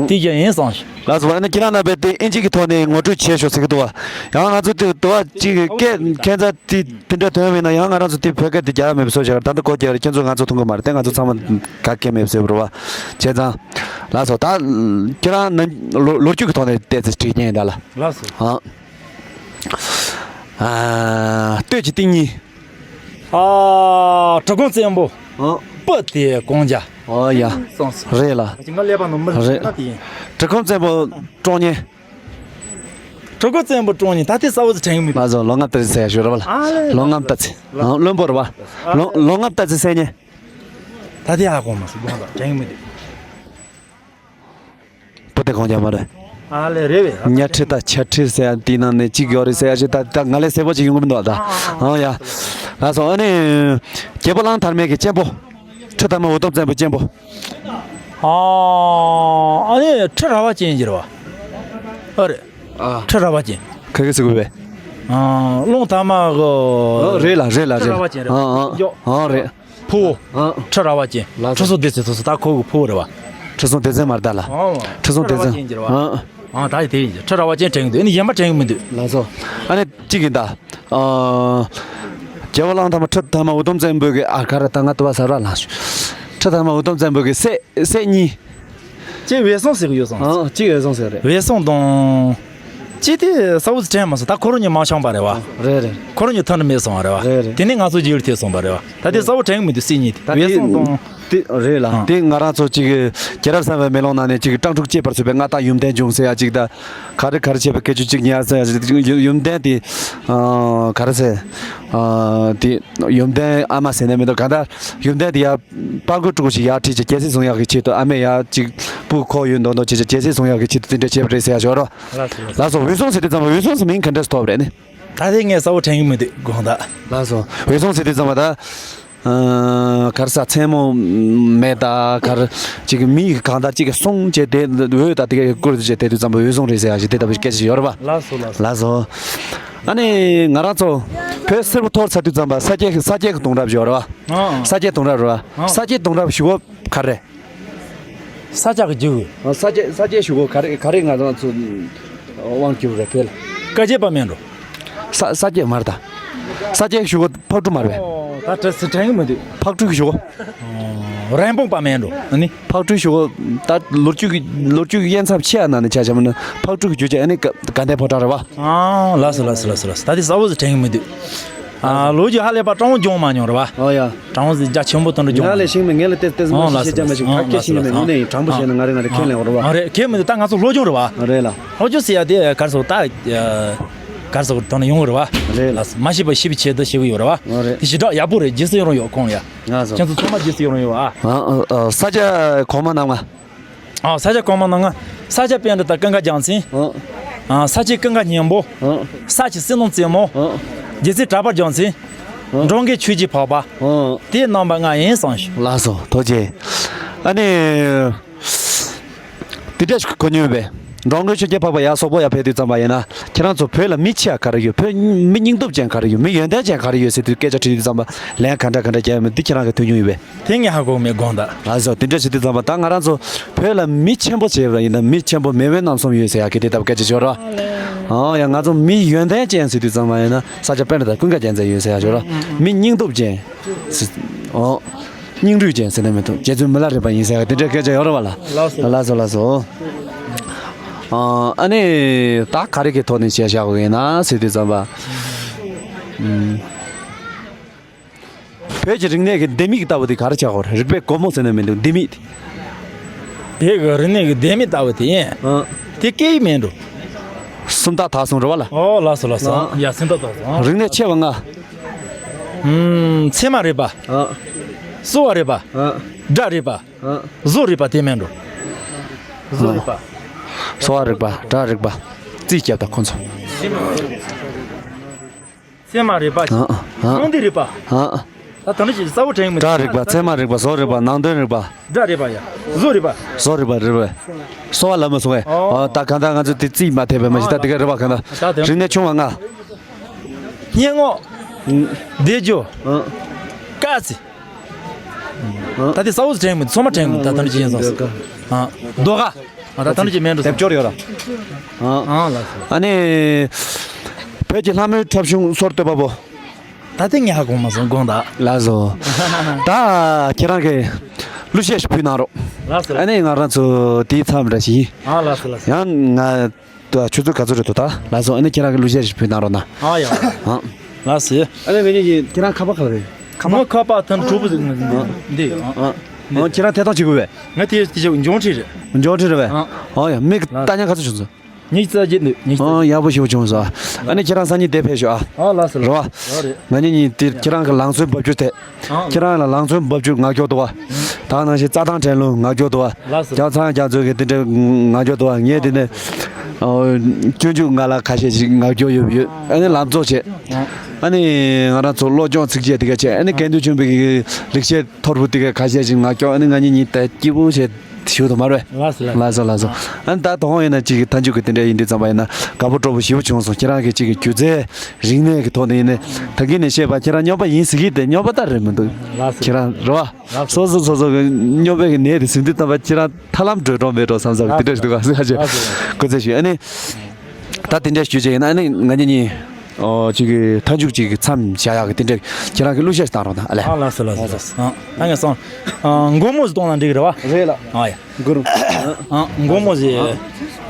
དེ་བཞི་ཡིན་བསམ་སོང་། ལགས་སོ། ཨ་ནི་ཁྱེད་རང་རྣམ་པས་དེ་ཨིན་ཇི་གི་ཐོག་ནས་ངོ་སྤྲོད་བྱས་ཤོག་ཟེར་གི་འདུག་བ། ཡང་ང་ཚོ་དེ་དུ་བ་གཅིག་གི་སྐད་ཁྱད་མཚར་དེ་དེ་འདྲ་ཐོན་མེད་ན་ཡང་ང་རང་ཚོ་དེ་བོད་སྐད་དེ་རྒྱག་ཡ་མེད་པ་བཟོ་བྱ་ད་ལྟ་གོ་རྒྱག་རེད། ཁྱེད་ཚོ་ང་ཚོ་མཐོང་གི་མ་རེད་དེ། ང་ཚོ་ཚང་མ་ག་གེ་མེད་པ་བཟོས་པ་རེད་བ། བྱས་ཙང་། ལགས་སོ། ད་ཁྱེད་རང་ནམ་ལོ་ལོ་རྒྱུས་ཀྱི་ཐོག་ནས་བལྟས་ཚེ་འགྲིག་ཉེན་ཡིན་ད་ལ། ལགས་སོ། ཨ། ཨ། སྟོད་ཀྱི་སྟེང་གཉིས། ཨ། གྲི་གུམ་བཙན་པོ། ཨ། སྤུ་དེ་གུང་རྒྱལ། ཨོ་ཡ། སོང་སོང་། རེད་ལ། ང་ཀླད་པ་ནང་མི་རེད། ལྟ་དེ་ཡིན། གྲི་གུམ་བཙན་པོ་ཀྲོང་ཉེ། གྲི་གུམ་བཙན་པོ་ཀྲོང་ཉེ་ད་ལྟའི་གསལ་པོ་ཟིག་དྲན་གི་མི་འདུག་ལགས་སོ། ལོ་ལྔ་བསྟར་ཚེ་ཟེར་ཡ་ཞུ་ར་བ་ལ། ཨ་ལེ། ལོ་ལྔ་བསྟར་ཚེ། ལོ། ཨ། བློན་པོ་ར་བ། ཨ། ལོ་ལོ་ལྔ་བསྟར་ཚེ་གསལ་ཉེ། ད་ལྟའི་ཧ་གོ་མ་སོང་དགོངས་དག་དྲན་གི་མི་འདུག་སྤུ་དེ་གུང་རྒྱལ་མ་རེད། ཨ་ལེ་རེད་བས། གཉའ་ཁྲི་དང་ཆ་ཁྲི་ཟེར་ཡ་དེའི་ནང་ནས་གཅིག་ཡོད་རེད་ཟེར་ཡ་ཞིག་ད་ད་ང་ལས་གསལ་པོ་ཅིག་ཡོང་གི་མི་འདུག་ད། ཨ། ཨང་ཡ། ལགས་སོ། ཨ་ནི། རྒྱལ་པོ་གླང་དར་མའི་གི་གཅེན་པོ། ཁྲི་དར་མ་འུ་དུམ་བཙན་པོའི་གཅེན་པོ། ཨ། ཨ་ནི་ཁྲི་རལ་པ་ཅན་གྱི་རེད་བ། ཨ་རེད། ཨ། ཁྲི་རལ་པ་ཅན། ཁ་ཁ་ཟིག་དགོས་པས། ཨ། གླང་དར་མ་གི། ཨ། རེད་ལ་རེད་ལ་ཁྲི་རལ་པ་ཅན་རེད། ཨ། ཨ། ཨ། རེད། ཕུ་བོ། ཨ། ཁྲི་རལ་པ་ཅན། ལགས་སོ། ཁྲི་སྲོང་ལྡེ་བཙན་ཐུག་སོང་ད་ཁོ་གི་ཕུ་བོ་རེད་བ། ཁྲི་སྲོང་ལྡེ་བཙན་མ་རེད་ད་ལ། ཨ། ཁྲི་སྲོང་ལྡེ་བཙན། ཁྲི་རལ་པ་ཅན་གྱི་རེད་བ། ཨ། ཨ་ད་ཡི་དེ་ཡིན་ཁྲི་རལ་པ་ཅན་དྲན་གི་འདུག་ཨ་ནི་གཞན་པ་དྲན་གི་མི་འདུག་ལགས་སོ། ཨ་ནི་གཅིག་ཡིན་ད། ཨ། རྒྱལ་པོ་གླང་དར་མ་ཁྲི་དར་མ་འུ་དུམ་བཙན་པོ་གི་ཨ་ག་རེ་ད་ང་དུ་བ་ཟ་ར་ལངས་ཤོག་ཁྲི་དར་མ་འུ་དུམ་བཙན་པོ་གི་སྲས་སྲས་གཉིས། གཅིག་འོད་སྲུང་ཟེར་གི་ཡོད་སོང་། ཨ། གཅིག་འོད་སྲུང་ཟེར་རེད། འོད་སྲུང་དང་། གཅིག་དེ་གསལ་པོ་དྲན་མ་སོང་། ད་ཁོ་རང་གཉིས་མ་འཆམ་པ་རེད་བ། རེད་རེད། ཁོ་རང་གཉིས་མཐུན་ནས་མེད་སོང་བ་རེད་བ། རེད་རེད། དེ་ནས་ང་ཚོ་རྗེས་ལ་ཐེབས་སོང་བ་རེད་བ། ད་དེ་གསལ་པོ་དྲན་གི་མི་འདུག་སྲས་གཉིས་དེ། ད་དེ། འོད་སྲུང་དང་། དེ་རེད་ལ། ཨ། དེ་ང་རང་ཚོ་ཅིག་རྒྱལ་རབས་གསང་བའི་མེ་ལོང་ནང་ནས་ཅིག་སྤྲང་ཕྲུག་སྐྱེས་པར་བྱེད་པའི་མངའ་བདག་ཡུམ་བརྟན་འབྱུང་ཟེར་ཡ་ཅིག་དང་། ག་རེ་ག་རེ་བྱས་པའི་སྐད་ཆ་ཅིག་ཉར་ཟེར་ཡ་ཅིག་ཡུམ་ཡུམ་བརྟན་དེ། ཨ། ག་རེ་ཟེར། ཨ། དེ་ཡུམ་བརྟན་ཨ་མ་ཟེར་ནས་མི་འདུག་གང་ལྟར་ཡུམ་བརྟན་དེ་ཡ་དཔའ་རྒོད་ཕྲུ་གུ་ཞིག་ཡར་ཁྲིད་ཅིག་རྒྱལ་སྲིད་བཟུང་ཡག་གི་ཆེད་དུ། ཨ་མས་ཡ་ཅིག་སྤུ་གུ་ཁོག་ཡོད་མདོག་མདོག་བྱས་ཅིག་རྒྱལ་སྲིད་བཟུང་ཡག་གི་ཆེད་དུ་དེ་འདྲ་བྱས་པ་རེད་ཟེར་ཡ་ཞོར་རོ། ལགས་སོ། ལགས་སོ། འོད་སྲུང་ཟེར་དུས་ཙམ་པ་འོད་སྲུང་ཟེར་མིང་ག་འདྲས་ཐོབ་རེད་ནི། ད་དེ་ངས་གསལ་པོ་དྲན་གི་མི་འདུག་དགོངས་དག་ལགས་སོ། འོད་སྲུང་ཟེར་དུས་ཙམ་པ་ད། ཨ། ག་རེ་ཟ། མཚན་མོ་མེད་ད་ག་རེ་ཅིག་མི་གང་ལྟར་ཅིག་གི་སྲུང་བྱས་ཏེ་འོད་ད་དེ་ག་བསྐུར་བྱས་དེ་དུས་ཙམ་པ་འོད་སྲུང་རེད་ཟེར་ཡ་ཞིག་དེ་ལྟ་བུའི་སྐད་ཆ་ཡོད་རེད་པ། ལགས་སོ་ལགས་སོ། ལགས་སོ། ཨ་ནི་ང་རང་ཚོ་བོད་སིལ་བུ་ཐོར་ཚར་དུས་ཙམ་པ་ས་སྐྱའི་ས་སྐྱའི་གི་གདུང་རབས་ཡོད་རེད་པ། ཨང་། ས་སྐྱའི་གདུང་རབས་རེད་པ། ཨང་། ས་སྐྱའི་གདུང་རབས་ཞུ་གོ་ག་རེ་རེད། ས་སྐྱ་གི་རྒྱུད། ཨ། ས་སྐྱ་ས་སྐྱའི་གཞུག་གུ་ག་རེ་ག་རེ་ང་རང་ཚོ་དབང་བསྒྱུར་རེད་བོད་ལ། བཀའ་བརྒྱད་པ་མིན་འགྲོ། ས་ས་སྐྱ་མ་རེད་ད། ས་སྐྱའི་གཞུག་གུ་ཕག་གྲུ་མ་རེད་པས། ཨོ། ད་དྲི་ཟེར་དྲན་གི་མི་འདུག་ཕག་གྲུའི་གཞུག་གུ། ཨོ། རན་སྤུངས་པ་མིན་འགྲོ་ཨ་ནི། ཕག་གྲུའི་གཞུག་གུ་ད་ལོ་རྒྱུས་ཀྱི་ལོ་རྒྱུས་ཀྱི་དབྱེ་མཚམས་ཕྱེ་ཡ་ན་ནི་ཆ་ཆ་མ་ནི་ཕག་གྲུ་གི་རྒྱུད་ཀྱི་ཨ་ནི་དགའ་ལྡན་ཕོ་བྲང་རེད་པ། ཨ། ལགས་སོ་ལགས་སོ་ལགས་སོ་ལགས་སོ། ད་དེ་གསལ་པོ་ཟིག་དྲན་གི་མི་འདུག་ཨ། ལོ་རྒྱུས་ཧ་ལས་པ་སྤྲང་བོ་སྦྱོང་མ་མྱོང་རེད་པ། ཨོ་ཡ། སྤྲང་བོ་ཟིག་རྒྱ་ཆེན་པོ་དང་འདྲ་སྦྱོང་མ་མྱོང་། ང་ལས་ཤིང་མེད་ངས་ལས་ཏེ་ཏེ་མ་ཨོ་ཤེས་ལགས་སོ་ཤེས་ཅང་མ་ལགས་སོ། ཤེས་ཨོ་ག་གེ་ལགས་ཤིང་མེད་སོ། ངུ་ནས་དྲང་པོ་བཤད་ན་ང་རེ་ང་རེ་ཁས་ལེན་འོ་རེད་པ། ཨ་རེད། ཁས་མི་འདུག་ད་ང་ཚོ་སློབ་སྦྱོང་རེད་པ། རེད་ལ། སློབ་སྦྱོང་ཟེར་ཡ་དེ་ག་རེ་ཟེར་ད་ག་རེ་ཟེར་དོན་ཡོང་གི་རེད་པ། རེད་ལ། ལགས་སོ། མ་ཤེས་པ་ཤེས་པའི་ཆེད་དུ་བཤད་གི་ཡོད་རེད་པ། ཨོ་རེད། དེ་ཞེ་དྲག་ཡག་པོ་རེད། རྗེས་སུ་ཡི་རང་ཡོད་ཁོང་ལ་ཡ། ལགས་སོ། ཁྱེད་ཚོ་ཚང་མ་རྗེས་སུ་ཡི་རང་ཡོད་པ། ཨ། ཨ། ཨ། ས་སྐྱ་གོང་མ་རྣམ་ལྔ། ཨ། ས་སྐྱ་གོང་མ་རྣམ་ལྔ། ས་སྐྱ་པཎྜི་ཏ་ཀུན་དགའ་རྒྱལ་མཚན། ཨ། ཨ། ས་སྐྱ་ཀུན་དགའ་སྙིང་པོ། ཨ། ས་སྐྱ་བསོད་ནམས་རྩེ་མོ། ཨ། རྒྱལ་སྲས་གྲགས་པ་རྒྱལ་མཚན། ཨ། འབྲོང་རྒན་ཆོས་ཀྱི་འཕགས་པ། ཨ། དེ་རྣམ་པ་ལྔ་ཡིན་བསམ་ཞུ། ལགས་སོ། ཐུགས་རྗེ་ཆེ། ཨ་ནི། དེ་འདྲ་ཞིག་གོ་མྱོང་ཡོད་པས། འབྲོང་རྒན་ཆོས་ཀྱི་འཕགས་པ་ཡར་སོག་པོ་ཡར་ཕེབས་དུས་ཙམ་པ་ཡིན་ན། ཁྱེད་རང་ཚོ་བོད་ལ་མི་ཆེ་བ་ག་རེ་ཡོད། བོད་མི་སྙིང་སྟོབས་ཅན་ག་རེ་ཡོད། མི་ཡོན་ཏན་ཅན་ག་རེ་ཡོད་ཟེར་དུས་སྐད་ཆ་དྲིས་དུས་ཙམ་པ་ལན་ག་འདྲ་ག་འདྲ་རྒྱག་ཡོད་མེད་འདི་ཁྱེད་རང་གིས་ཐོས་མྱོང་ཡོད་པས། དེ་ངས་ཧ་གོ་མེད་དགོངས་དག་ལགས་སོ། དེ་འདྲ་བྱེད་དུས་ཙམ་པ་ད་ང་རང་ཚོ་བོད་ལ་མི་ཆེན་པོ་བྱས་པ་ཡིན་ན་མི་ཆེན་པོ་མེས་དབོན་རྣམ་གསུམ་ཡོད་ཟེར་ཡག་གི་དེ་ལྟ་བུ་སྐད་ཆ་ཤོར་བ། ཨོ་ཡ། ང་ཚོ་མི་ཡོན་ཏན་ཅན་ཟེར་དུས་ཙམ་པ་ཡིན་ན་ས་སྐྱ་པཎྜི་ཏ་ཀུན་དགའ་རྒྱལ་མཚན་ཡོད་ཟེར་ཡག་ཤོར་བ། མི་སྙིང་སྟོབས་ཅན། ཨོ། སྙིང་རུས་ཅན་ཟེར་ན་མི་འདུག་རྗེ་བཙུན་མི་ལ་རས་པ་ཡིན་ཟེར་ཡག་དེ་འདྲ་སྐད་ཆ་ཡོད་རེད་པ་ལ། ལགས་སོ། ལགས་སོ་ལགས་སོ། ཨ་ནི་ད་ག་རེ་གི་ཐོག་ནས་བཤད་བཞག་དགོས་ཡིན་ན་ཟེར་དུས་ཙམ་པ། ཨུམ། བོད་ཀྱི་རིག་གནས་ཀྱི་ལྡེ་མིག་ལྟ་བུ་དེ་ག་རེ་ཆགས་ཡོད་རེད། རིག་པའི་སྒོ་མོ་ཟེར་ན་མི་འདུག་ལྡེ་མིག་དེ། བོད་ཀྱི་རིག་གནས་ཀྱི་ལྡེ་མིག་ལྟ་བུ་དེ་ཡིན། ཨ། དེ་སྐད་ཡིག་མིན་འགྲོ། སུམ་རྟགས་དག་གསུམ་རེད་པ་ལ། ཨོ་ལགས་སོ་ལགས་སོ། ཨ། ཡ་སུམ་རྟགས་དག་གསུམ། རིག་གནས་ཆེ་བ་ལྔ། ཨུམ། ཚད་མ་རིག་པ། ཨ། གསོ་བ་རིག་པ། ཨ། སྒྲ་རིག་པ། ཨ། བཟོ་རིག་པ་དེ་མིན་འགྲོ། བཟོ་རིག་པ། གསོ་བ་རིག་པ། སྒྲ་རིག་པ། རྩིས་རྒྱབ་དང་ཁོ་ཚོ། ཚད་མ་རིག་པ། ཨ། ཨ། ཚོང་འདུས་རིག་པ། ཨ། ད་ད་ནི་ཅིག་གསལ་པོ་དྲན་གི་མི་འདུག་སྒྲ་རིག་པ། ཚད་མ་རིག་པ། བཟོ་རིག་པ། ནང་དོན་རིག་པ། སྒྲ་རིག་པ་ཡ། བཟོ་རིག་པ། བཟོ་རིག་པ་རིག་པ། གསོ་བ་ལ་མ་སོང་བས། ཨོ། ཨོ་ད་གང་ལྟར་ང་ཚོ་དེ་རྩིས་མ་ཐེབས་པས་མ་གཞི་ད་དེ་ག་རིག་པ་གང་ལྟར། ད་དེ། རིག་གནས་ཆུང་བ་ལྔ། སྙན་ངག་ཨུ། སྡེབ་སྦྱོར། ཨ། སྐར་རྩིས། ཨ། ད་དེ་གསལ་པོ་དྲན་གི་མི་འདུག་ཚང་མ་དྲན་གི་མི་འདུག་ད་ད་ནི་ཅིག་ཡིན་སོང་ཟེར། ཨ། ཟློས་གར། ཨ། ད་ད་ནི་ཅིག་མེད་འགྲོ་སོང་། སྡེབ་སྦྱོར་ཡོད་ར། ཨ། ཨ་ལགས་སོ། ཨ་ནི། བོད་ཀྱི་ལྷ་མོའི་འཁྲབ་གཞུང་སོར་བཏོད་པ་པོ། ད་དེ་ངས་ཧ་གོ་མ་སོང་དགོངས་དག་ལགས་སོ། ད་ཁྱེད་རང་གིས་གླུ་གཞས་ཤིག་ཕུལ་གནང་རོགས། ལགས་སོ། ཨ་ནི་ང་རང་ཚོ་དེའི་མཚམས་འདྲ་ཞིག་ཡིན། ཨ་ལགས་སོ་ལགས་སོ། ཡང་ང་ད་ཆུ་ཚོད་ག་ཚོད་རེད་འདུག་ད་ལགས་སོ། ཨ་ནི་ཁྱེད་རང་གིས་གླུ་གཞས་ཤིག་ཕུལ་གནང་རོགས་གནང་། ཨ་ཡ། ཨ། ལགས་སོ། ཨ་ནི་ང་གཉིས་ཀྱིས་ཁྱེད་རང་ཁ་པར་ག་རེ། ཁ་པར། ང་ཁ་པར་ཐོན་གྲོགས་པོ་ཟིག་འདི། ཨ། འདི། ཨ། ཨ། ཁྱེད་རང་ཐད་གཏོང་བྱེད་དགོས་པས། ང་དེ་དེ་ཅིག་འབྱུང་འཕྲད་རེད། འབྱུང་འཕྲད་རེད་པས། ཨ། ཨ་ཡ། མི་ལྟ་མཁན་ག་ཚོད་བྱུང་སོང་། ཉི་ཤུ་རྩ་བརྒྱད་འདུག་ཉི་ཤུ་རྩ་བརྒྱད། ཨོ་ཡག་པོ་ཞེ་པོ་བྱུང་སོང་། ཨ་ནི་ཁྱེད་རང་སང་ཉིན་དེ་ཕེབས་ཤོག་ཨ། ཨ་ལགས་སོ་རེད་པ། ལགས་སོ་རེད། ང་གཉིས་གཉིས་དེ་ཁྱེད་རང་གི་ལང་ཚོའི་འབབ་རྒྱུ་དེ། ཨ། ཁྱེད་རང་ལ་ལང་ཚོའི་འབབ་རྒྱུ་ངག་སྐྱོར་འདུག་པ། ད་ནང་བཞིན་རྩྭ་ཐང་དྲན་ལུང་ངག་སྐྱོར་འདུག་པ། ལགས་སོ། རྒྱ་ཚང་རྒྱ་མཚོ་གི་དེ་འདྲའི་ངག་སྐྱོར་འདུག་པ། ངས་དེ་ནས་སྤྱོད་འཇུག་ང་ལ་ཁ་ཤས་ཤིག་ངག་སྐྱོར་ཡོད་ཡོད། ཨ་ནི་ལམ་གཙོ་བྱས། ཨ། ཨ་ནི་ང་རང་ཚོ་བློ་སྦྱོང་ཚིགས་བཅད་དེ་ག་བྱས། ཨ་ནི་དགེ་འདུན་ཆོས་འཕེལ་གྱི་རིག་བྱེད་ཐོར་བུ་དེ་ག་ཁ་ཤས་ཤིག་ངག་སྐྱོར། ཨ་ནི་ང་གཉིས་གཉིས་དེ་སྐྱིད་པོ་བྱས། ཞུ་དུ་མ་རེད། ལགས་སོ་ལགས་སོ། ལགས་སོ་ལགས་སོ། ཨ་ནི་ད་དོ་ཧོང་ཡིན་ན་གཅིག་གི་མཐའ་མཇུག་གི་དེ་འདྲ་ཡིན་དུས་ཙམ་པ་ཡིན་ན་དགའ་པོ་སྤྲོ་པོ་ཞེ་པོ་བྱུང་སོང་། ཁྱེད་རང་གི་གཅིག་གི་སྒྱུ་རྩལ་རིག་གནས་ཀྱི་ཐོག་ནས་ཡིན་ནའི་ད་གིན་ནས་བཤད་པ་ཁྱེད་རང་སྨྱོན་པ་ཡིན་ཟེར་གྱི་དེ་སྨྱོན་པ་ད་རེད་མི་འདུག་ལགས་སོ། ཁྱེད་རང་རེད་པ། ལགས་སོ། སོ་སོ་སོ་སོ་གི་སྨྱོན་པའི་གི་ནད་དེ་ཟིན་དུས་ཙམ་པ་ཁྱེད་རང་ཐར་ལམ་བགྲོད་གྲོགས་མེད་འགྲོ་བསམ་བསམ་དེ་འདྲ་ཞིག་འདུག་ག་ཟེར་ཡ་ཅིག་ལགས་སོ། སྐུ་ཚེ་ཞུ། ཨ་ནི། ད་དེ་འདྲ་ཞུ་བྱས་ཡིན་ན་ཨ་ནི་ང་གཉིས་གཉིས། ཨོ་གཅིག་གི་མཐའ་མཇུག་གཅིག་གི་མཚམས་བཞག་ཡག་གི་དེ་འདྲ་ཁྱེད་རང་གི་གླུ་གཞས་བཏང་རོགས་དང་ཨ་ལས། ཨ་ལགས་སོ་ལགས་སོ་ལགས་སོ། ཨ་ད་ངས་སོང་། ཨ་མགོ་མོ་ཟིག་གཏོང་ན་འགྲིག་གི་རེད་པ། རེད་ལགས། ཨ་ཡ། མགོ་རུ། ཨ་མགོ་མོ་ཟིག་ཨ་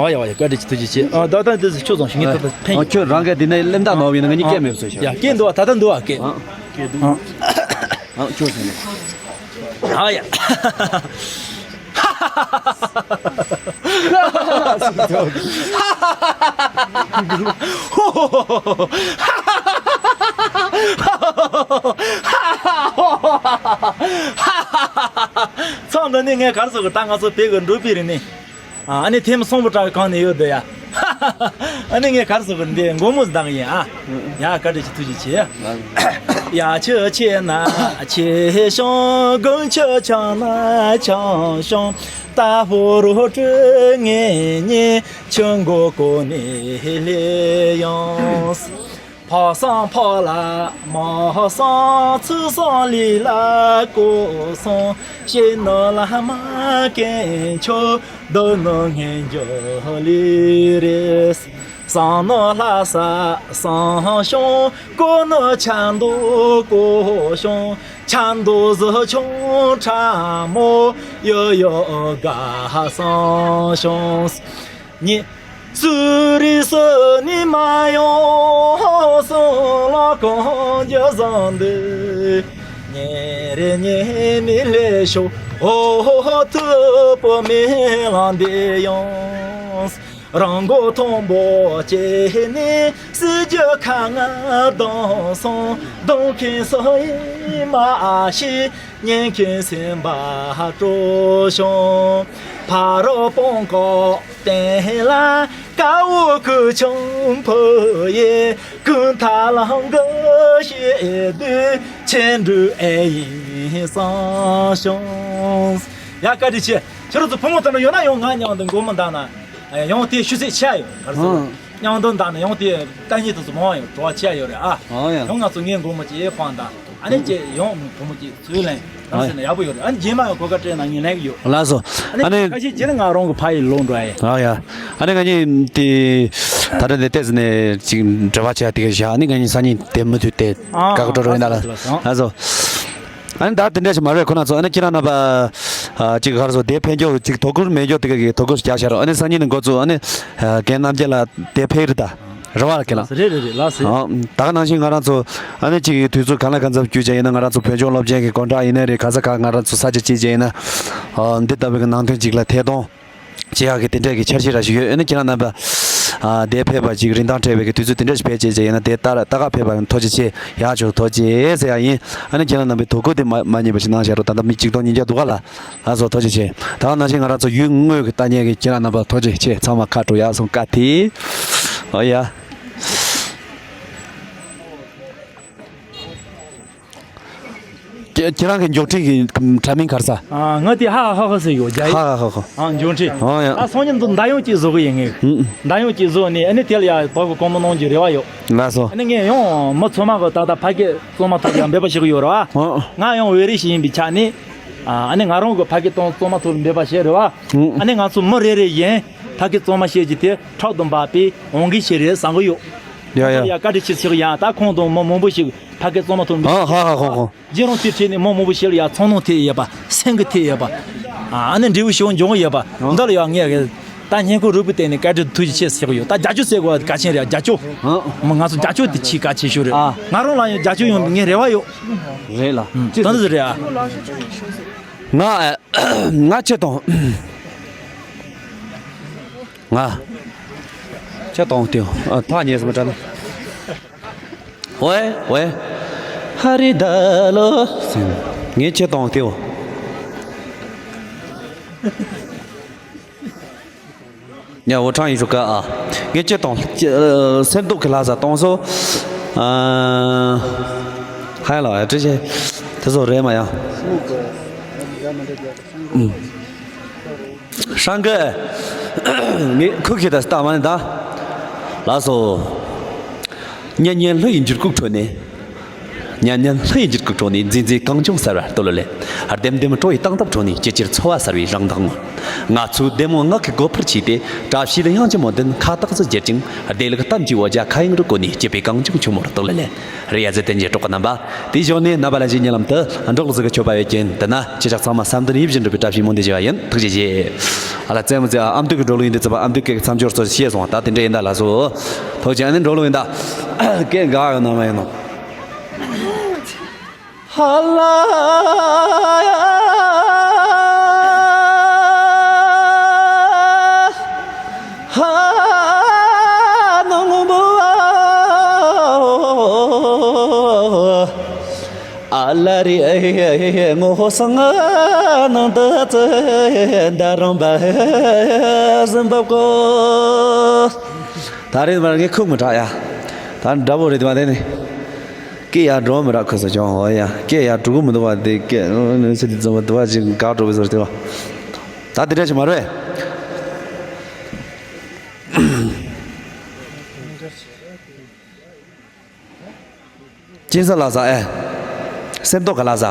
ཡ་ཡ་བཀའ་དྲིན་ཆེ་ཐུགས་རྗེ་ཆེ། ཨ་ད་ལྟ་འདི་ཟིག་ཁྱོད་ཚོ་ཞིག་ངས་ད་ལྟ་ཕན་ཡོད། ཁྱོད་རང་གི་འདི་ནས་གླེན་རྟགས་ནོར་བ་ཡིན་ན་ང་གཉིས་སྐད་མེད་པ་བཟོས་ཤག་ཡ་སྐད་འདུག་པ། ད་ལྟ་འདུག་པ་སྐད། ཨ་ཁྱོད་ཟེར་ནས། ཨ་ཡ། མཚམས་འདི་ནས་ངས་ག་རེ་ཟེར་དགོས། ད་ང་ཚོ་བོད་ཀྱི་འབྲོག་པའི་རིག་གནས། ཨ་ནི་ཐེམ་སོང་པོ་བྲག་གང་ནས་ཡོད་འདི་ཡ། ཨ་ནི་ངས་ག་རེ་ཟེར་དགོས། འདི་མགོ་མོ་ཟིག་འདང་གི་ཡིན་ཨ། ཡ་བཀའ་དྲིན་ཆེ། ཐུགས་རྗེ་ཆེ། ཡ་ཆུ་ཆེ་ན་ཆེ་ཤོང་། དགུན་ཆུ་ཆང་ན་ཆང་ཤོང་། རྟ་ཕོ་རོ་སྤྲོད་ངེས་ཉེ། ཆུ་མགོ་ཀོ་ནས་ལེ་ཡོང་། ཕག་སང་ཕག་ལ་མ་སང་། ཚུ་སང་ལི་ལ་ཀོ་སང་། ཤེས་ནོ་ལ་མ་ཀན་ཆོ། རྡོ་ནོ་ངན་འཇོ་ལི་རེས། སང་ནོ་ལྷ་ས་སང་ཤོང་། ཀོ་ནོ་ཆ་མདོ་ཀོ་ཤོང་། ཆ་མདོ་ཟི་ཆུང་ཁྲ་མོ། ཡོ་ཡོ་དགའ་སང་ཤོང་། ཉི་སུ་རི་སུ་ནི་མ་ཡོང་སུ་ལ་གང་རྒྱུ་བཟང་འདི། ཉེ་རེ་ཉེ་ནི་ལེ་ཤོ་ཧོ་ཧོ་ཧོ་ཐུ་པོ་མེ་ལང་འདི་ཡོང་། རང་མགོ་མཐོན་པོ་སྐྱེས་ནས་སྲིད་རྒྱུ་ཁ་ང་གདོང་སོང་། གདོང་ཁེངས་སོ་ཡིན་མ་ཤེས། ཉན་མཁན་སེམས་པ་སྤྲོ་བྱུང་། ཕ་རོལ་སྤང་ཁོག་སྟེང་ལ་དཀར་བོ་ཁུ་ཆུང་ཕུ་ཡེ། ཀུན་ཐ་ལང་གི་ཤེས་དུས་ཆེ་འབྲུ་ཨེ་ཡིན་བསམ་བྱུང་། ཡ་བཀའ་དྲིན་ཆེ། ཁྱོད་རང་ཚོ་བུ་མོ་དེ་འདྲ་ཡོད་ན་ཡོང་། ང་མཉམ་དུ་མགོ་མི་འདང་ན་ཡང་དེ་ཤུ་ཚད་ཆེ་ཡོད་ག་རེ་ཟེར། མཉམ་དུ་འདང་ན་ཡང་དེ་ལྟ་ཉིད་དུ་མང་ཡོད། བྲོ་བ་ཆེ་ཡོད་རེད་ཨ། ཡང་ང་ཚོ་ངའི་མགོ་མི་ཅིག་ཕང་དང་། ཨ་ནི་ཅེ་ཡང་བུ་མོ་ཅིག་ཚུར་ལེན་རང་ཟེར་ན་ཡག་པོ་ཡོད་རེད། ཨ་ནི་རྗེས་མ་ཡང་གོ་སྐབས་སྤྲད་ན་ངས་ལེན་གི་ཡོད། ལགས་སོ། ཨ་ནི་ཨ་ནི་ཁ་ཤས་རྗེས་ལ་ང་རང་གི་ཕ་ཡི་ལོག་འགྲོ་ཨེ། ཨ་ཡ། ཨ་ནི་ང་གཉིས་དེ་ད་ལྟ་འདི་ལྟས་ཟིན་ནས་ཅིག་འབྲེལ་བ་བྱས་དེ་ག་བཞག་ཨ་ནི་ང་གཉིས་སང་ཉིན་དེ་མུ་མཐུད་དེ་ཨ་ཀ་ཀ་ཀྲོ་ཀྲོ་ཡིན་ད་ལ། ལགས་སོ། ཨ་ནི་ད་དེ་འདྲ་ཞིག་མ་རེད། ཁོ་ན་ཚོ་ཨ་ནི་ཁྱེད་རང་རྣམ་པ་ཅིག་ག་རེ་ཟེར། དེ་ཕན་ཆོག་ཅིག་དོ་ཁུར་མེད་ཆོག་དེ་ག་གི་དོ་ཁུར་རྒྱག་བྱ་རོགས། ཨ་ནི་སང་ཉིན་ནས་འགོ་བཙུགས་ཨ་ནི་རྒན་རྣམ་རྒྱལ་ལགས་དེ་ཕེབས་རེད་ད། རེད་བ་རེད་ལགས། རེད་རེད་རེད་ལགས་སེ། ཨ་ད་ག་ནང་བཞིན་ང་རང་ཚོ་ཨ་ནི་ཅིག་དུས་ཚོད་གང་ལ་གང་འཚམ་བརྒྱུད་བྱས་ཡིན་ན། ང་རང་ཚོ་བོད་ལྗོངས་སློབ་ཆེན་གྱི་སྐོར་འདྲ་ཡིན་ནའི་རེད། ག་ས་ག་ང་རང་ཚོ་ས་ཆ་ཅིག་བྱས་ཡིན་ན། ཨ་འདི་ལྟ་བུའི་གི་ནང་དོན་ཅིག་ལ་ཐད་གཏོང་བྱེད་ཡག་གི་དེ་འདྲས་ཀྱི་འཆར་གཞི་ར་ཞིག་ཡོད། ཨ་ནི་ཁྱེད་རང་རྣམ་པ་ཨ་དེ་ཕེབས་པ་ཅིག་རིན་ཐང་བྲལ་བའི་གི་དུས་ཚོད་དེ་འདྲས་ཞིག་བེད་སྤྱད་བྱས་ཡིན་ན། དེ་ལྟ་ལྟ་ག་ཕེབས་པ་ཐུགས་རྗེ་ཆེ། ཡག་བྱུང་། ཐུགས་རྗེ་ཆེ་ཟེར་ཡག་ཡིན། ཨ་ནི་ཁྱེད་རང་རྣམ་པའི་དོ་ཁུར་དེ་མ་མ་ཉམས་པ་ཞིག་གནང་བཞག་རོགས། ད་ལྟ་མི་གཅིག་སྟོང་ཉིས་བརྒྱ་འདུག་ག་ལ། ལགས་སོ། ཐུགས་རྗེ་ཆེ། ད་ག་ནང་བཞིན་ང་རང་ཚོ་ཡུལ་དངོས་ཀྱི་ལྟ་མཁན་གྱི་ཁྱེད་རང་རྣམ་པ་ཐུགས་རྗེ་ཆེ། ཚང་མ་ཁ་དྲོ་ཡག་སོང་བཀའ་ཐི། ཨོ་ཡ། ཁྱེད་ཁྱེད་རང་གི་མགྱོགས་འཕྲིན་གྱི་དྲ་མིང་ག་རེ་ཟེར། ཨ་ང་དེ་ཧ་ཧ་ཧ་ཧ་ཟེར་ཡོད་རྒྱ་ཡིག་ཧ་ཧ་ཧ་ཧ། ཨ་མགྱོགས་འཕྲིན། ཨོ་ཡ། ད་སང་ཉིན་དུ་མདའ་ཡོང་གཅིག་བཟོ་གི་ཡིན་ངས། ཨུ། མདའ་ཡོང་གཅིག་བཟོ་ནས་ཨ་ནི་དེ་ལ་ཡ་དོ་གི་གོང་མོ་གནང་རྒྱུ་རེ་བ་ཡོད། ལགས་སོ། ཨ་ནི་ངས་ཡང་མི་ཚང་མ་གི་ད་ལྟ་ཕ་སྐད་གཙང་མ་ཐོག་ལ་འབད་པ་བྱེད་གི་ཡོད་རེད་བ། ཨོ། ང་ཡང་བོད་རིགས་ཤིག་ཡིན་པའི་ཆ་ནས། ཨ་ནི་ང་རང་གི་ཕ་སྐད་གཙང་གཙང་མ་ཐོག་ལ་འབད་པ་བྱེད་རེད་བ། ཨུ། ཨ་ནི་ང་ཚོ་མི་རེ་རེ་ཡིན་ཕ་སྐད་གཙང་མ་བཤད་རྒྱུ་དེ་ཕྲག་དང་འབབ་པའི་འོང་གི་ཞིག་རེད་བསམ་གི་ཡོད། ཡ་ཡ། ཡ་བཀའ་དྲིན་ཆེ་ཟེར་གི་ཡ། ད་ཁོང་དང་མི་མང་པོ་ཞིག་ཕ་སྐད་གཙང་མ་ཐོག་ལ་འབད། ཨ་ཧ་ཧ་ཧོ་ཧོ། རྗེས་རང་དེ་ཁྲིད་ནས་མི་མང་པོ་ཞིག་ལ་ཡ་ཚོར་སྣང་ཐེབས་ཡོད་པ། སེམས་ཀྱི་ཐེབས་ཡོད་པ། ཨ་ནི་འབྲས་བུ་ཞིག་འབྱུང་གི་ཡོད་པ། འདི་ལ་ཡ་ངས་ད་སྙན་ཁོག་རུས་པའི་གཏིང་ནས་བཀའ་དྲིན་ཐུགས་རྗེ་ཆེ་ཟེར་གི་ཡོད། ད་རྒྱ་ཆུ་ཟེར་དགོས་པ་གལ་ཆེན་རེད། རྒྱ་ཆུ། ཨ། མི་ང་ཚོ་རྒྱ་ཆུ་དེ་ཆེས་གལ་ཆེ་ཤོས་རེད། ཨ། ང་རང་ལ་ཡང་རྒྱ་ཆུ་ཡོང་ངའི་རེ་བ་ཡོད། རེད་ལ། ཨུམ། ད་འདི་རེད་ཨ། ང་ང་ཆེ་དང་། ང་ཆེ་དང་དེ། ཨ། ཐག་ཉེ་སུ་མ་དྲན། ཝེ་ཝེ། ཧ་རི་ད་ལོ། ངས་ཁྱེད་དང་ལྟེའོ། ཉ་འོ་ཁྲང་ཡིན་ཞུ་ཀ་ཨ། ངས་ཁྱེད་དང་སེམས་སྡུག་གི་ལྷ་ས་གཏོང་སོ། ཨ། ཧ་ལ་ཨ་ཀྲི་ཤེ། དེ་ཚོ་རེད་མ་ཡ། ཧྲང་གི། ངས་ཁུག་ཁྱེད་ད་ལྟ་མ་ནི་ད། ལགས་སོ། ཉན་ཉན་ལྷོད་ཡིན་འགྱུར་ཁུག་ཁྲོད་ནས། ཉན་ཉན་ལྷོད་ཡིན་འགྱུར་ཁུག་ཁྲོད་ནས། འཛིན་འཛིན་གངས་ལྗོངས་གསར་བར་སྟོད་ལ་ལེན། ལྡེམ་ལྡེམ་སྤྲོ་བའི་སྟངས་སྟབས་ཁྲོད་ནས། ཅི་ཕྱིར་འཚོ་བ་གསར་བའི་རང་མདངས་ངོར། ང་ཚོའི་བདེ་མོ་ངག་གི་སྒོ་འཕར་ཕྱེས་ཏེ། བཀྲ་ཤིས་ལ་དབྱངས་ཀྱི་མོ་ལྡན་ཁ་བཏགས་སུ་བསྒྱུར་ཅིང་། བདེ་ལེགས་གཏམ་གྱི་འོ་ཇ་ཁ་གཡང་རུ་བསྐོལ་ནས། སྐྱིད་པའི་གངས་ལྗོངས་ཆུ་མོར་སྟོད་ལ་ལེན། རེད་ཡ་ཟེར་དན་གྱི་གྲོགས་རྣམ་པ། དེའི་གཞུག་ནས་རྣམ་པ་ལྷན་རྒྱས་ཉེ་ལམ་དུ་འབྲོག་ལུག་ཟིག་གི་མཆོད་པ་ཡོད་ཀྱིན། དེ་ན་ཁྱེད་ཅག་ཚང་མ་བསམ་དོན་ཡིད་བཞིན་འགྲུབ་པའི་བཀྲ་ཤིས་སྨོན་འདུན་ཞུ་བ་ཡིན། ཐུགས་རྗེ་ཆེ། ཨ་ལ་རྩེད་མོ་རྩེ་ཨ་མདོ་གི་འགྲོ་ལུགས་ཡིན་དུས་ཙམ་པ་ཨ་མདོ་སྐད་ཀྱི་མཚམས་སྦྱོར་སོགས་ཤེས་སོང་བ། ད་དེ་འདྲ་ཡིན་ད་ལགས་སོ། ཐུགས་རྗེ་ཆེ། ཨ་ནི་འགྲོ་ལུགས་ཡིན་ད། སྐད་འགག་ཡོད་ན་མ་ཡིན་ནོ། ཧ་ལ། ལ་རི་ངོ་སང་ནང་དུ་ཙི་འདའ་རང་བ་ཟིན་བབ་གོ། ད་རེས་མར་ངས་ཁུག་མི་དྲག་ཡ། ད་འདྲ་པོ་རེད་དེ་མ་དེ་ནི། སྐད་ཡར་འགྲོ་མི་རག་ཁུ་སོ་ཅང་ཧོ་ཡ། སྐད་ཡར་འགྲོ་གི་མི་འདུག་བ་དེ་སྐད་ནི་སི་དི་ཙམ་པ་དུ་བ་ཅིག་འགག་འགྲོ་བའི་ཟོར་དེ་བ། ད་དེ་འདྲ་ཞིག་མ་རེད། སྐྱིན་ས་ལ་ས་ཨེ། སེམས་རྟོགས་ག་ལ་ས།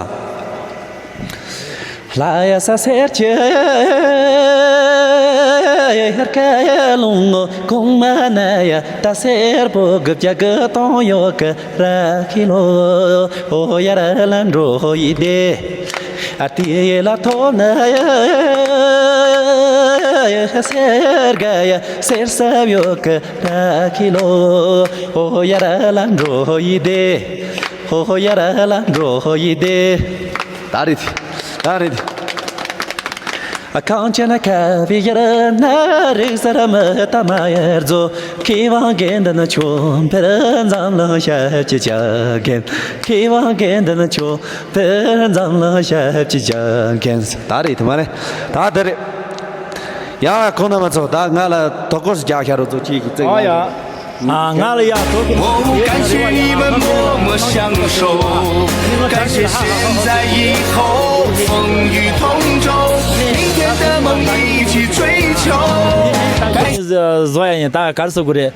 ལ་ཡ་ས་སེར་ཆེ་ཡར་ཀ་ལུང་ངོ་གོང་མ་ན་ཡ་ད་སེར་པོ་གི་བྱ་གི་གཏོང་ཡོད་གི་ར་ཁི་ལོ། ཨོ་ཡ་ར་ལ་འགྲོ་ཡི་དེ། ཨ་ཏི་ཡེ་ལ་ཐོ་ན་ཡ་སེར་ག་ཡ་སེར་ས་ཡོད་གི་ར་ཁི་ལོ། ཨོ་ཡ་ར་ལ་འགྲོ་ཡི་དེ། ཨོ་ཡ་ར་ལ་འགྲོ་ཡི་དེ། ད་རེད། ད་རེད། ཨ་གང་ཆེ་ན་ཁ་བི་ཡར་ན་རིག་སར་མི་ཏ་མ་ཡར་ཛོ། ཁི་ཝང་གེན་ད་ན་ཆོ་བེར་འཛམ་ལ་ཤ་ཅི་ཅ་གེན། ཁི་ཝང་གེན་ད་ན་ཆོ་བེར་འཛམ་ལ་ཤ་ཅི་ཅ་གེན། ད་རེད་དེ་མ་རེད། ད་དེ་རེད། ཡ་ཁོང་རྣམ་པ་ཚོ་ད་ང་ལ་དོ་ཁུར་རྒྱག་ཤ་རོ་ཚོ་གཅིག་གི་རྩེ། ཨ་ཡ། ཨ་ང་ལ་ཡ་དོ་ཁུར། 我感谢你们默默相守，感谢现在以后风雨同舟，明天的梦一起追求。 བཟོ་ཡ་ཡིན། ད་ག་རེ་ཟེར་དགོས་རེད།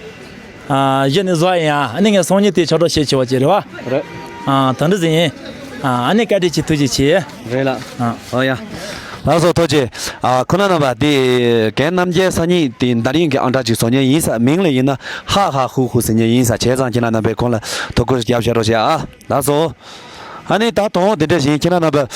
ཨ་གཞི་ནས་བཟོ་ཡ་ཡིན། ཨ་ནི་ངས་སང་ཉིན་དེ་ཆོག་གྲོགས་བྱེད་ཆེ་བ་ཅིག་རེད་བ། རེད། ཨ་ད་འདྲ་ཟིན་ཡིན། ཨ་ནི་བཀའ་དྲིན་ཆེ། ཐུགས་རྗེ་ཆེ། རེད་ལགས། ཨ་ཨོ་ཡ། ལགས་སོ། ཐུགས་རྗེ། ཨ་ཁོ་ན་རྣམ་པ་དེ་རྒན་རྣམ་རྒྱལ་སང་ཉིན་དེ་འདར་ཡིན་གྱི་ཨང་གྲངས་ཅིག་བཟོ་མཁན་ཡིན་ས། མིང་ལ་ཡིན་ན་ཧ་ཧ་ཧུ་ཧུ་ཟེར་མཁན་ཡིན་ས། བྱས་ཙང་ཁྱེད་རྣམ་པས་ཁོང་ལ་དོ་ཁུར་རྒྱབ་བཞག་རོགས་བྱས་ཨ། ལགས་སོ། ཨ་ནི་ད་དང་པོ་དེ་འདྲ་བཞིན་ཁྱེད་རྣམ་པ་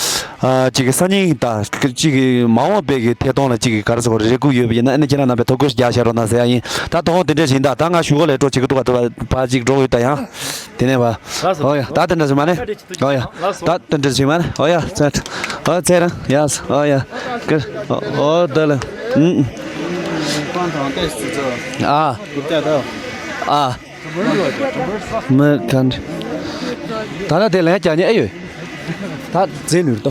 ཨ་ཅིག་གི་སང་ཉིན་ད་ཅིག་གི་མ་འོངས་པའི་གི་ཐད་གཏོང་ལ་ཅིག་གི་ག་རེ་ཟེར་དགོས་རེད། རེ་སྒུག་ཡོད་པ་ཡིན་ན་ཨ་ནི་ཁྱེད་རྣམ་པས་དོ་ཁུར་རྒྱག་བཞག་རོགས་གནང་ཟེར་ཡ་ཡིན། ད་དང་པོ་དེ་འདྲ་བཞིན་ད་ད་ང་ཞུ་གོ་ལས་འགྲོ་བྱེད་ཀྱི་འདུག་ག་ད་བ་ཅིག་འགྲོ་ཡོད་ད་ཡང་། དེ་ནས་བ། ལགས་སོ། ཨོ་ཡ། ད་དེ་འདྲ་ཞིག་མ་ནས། ཨོ་ཡ། ལགས་སོ། ད་དེ་འདྲ་ཞིག་མ་ནས། ཨོ་ཡ། ཚེ། ཨོ་ཚེ་རང་། ཡ། ཨོ་ཡ། ཀི། ཨོ་ད་ལ། ཨུམ། ཨ། ཨ། མི་ག་འདྲ། ད་ལ་དེ་ལན་རྒྱག་ཉེ་ཨེ་ཡོད། ད་རྫས་ནུས་ཏོ།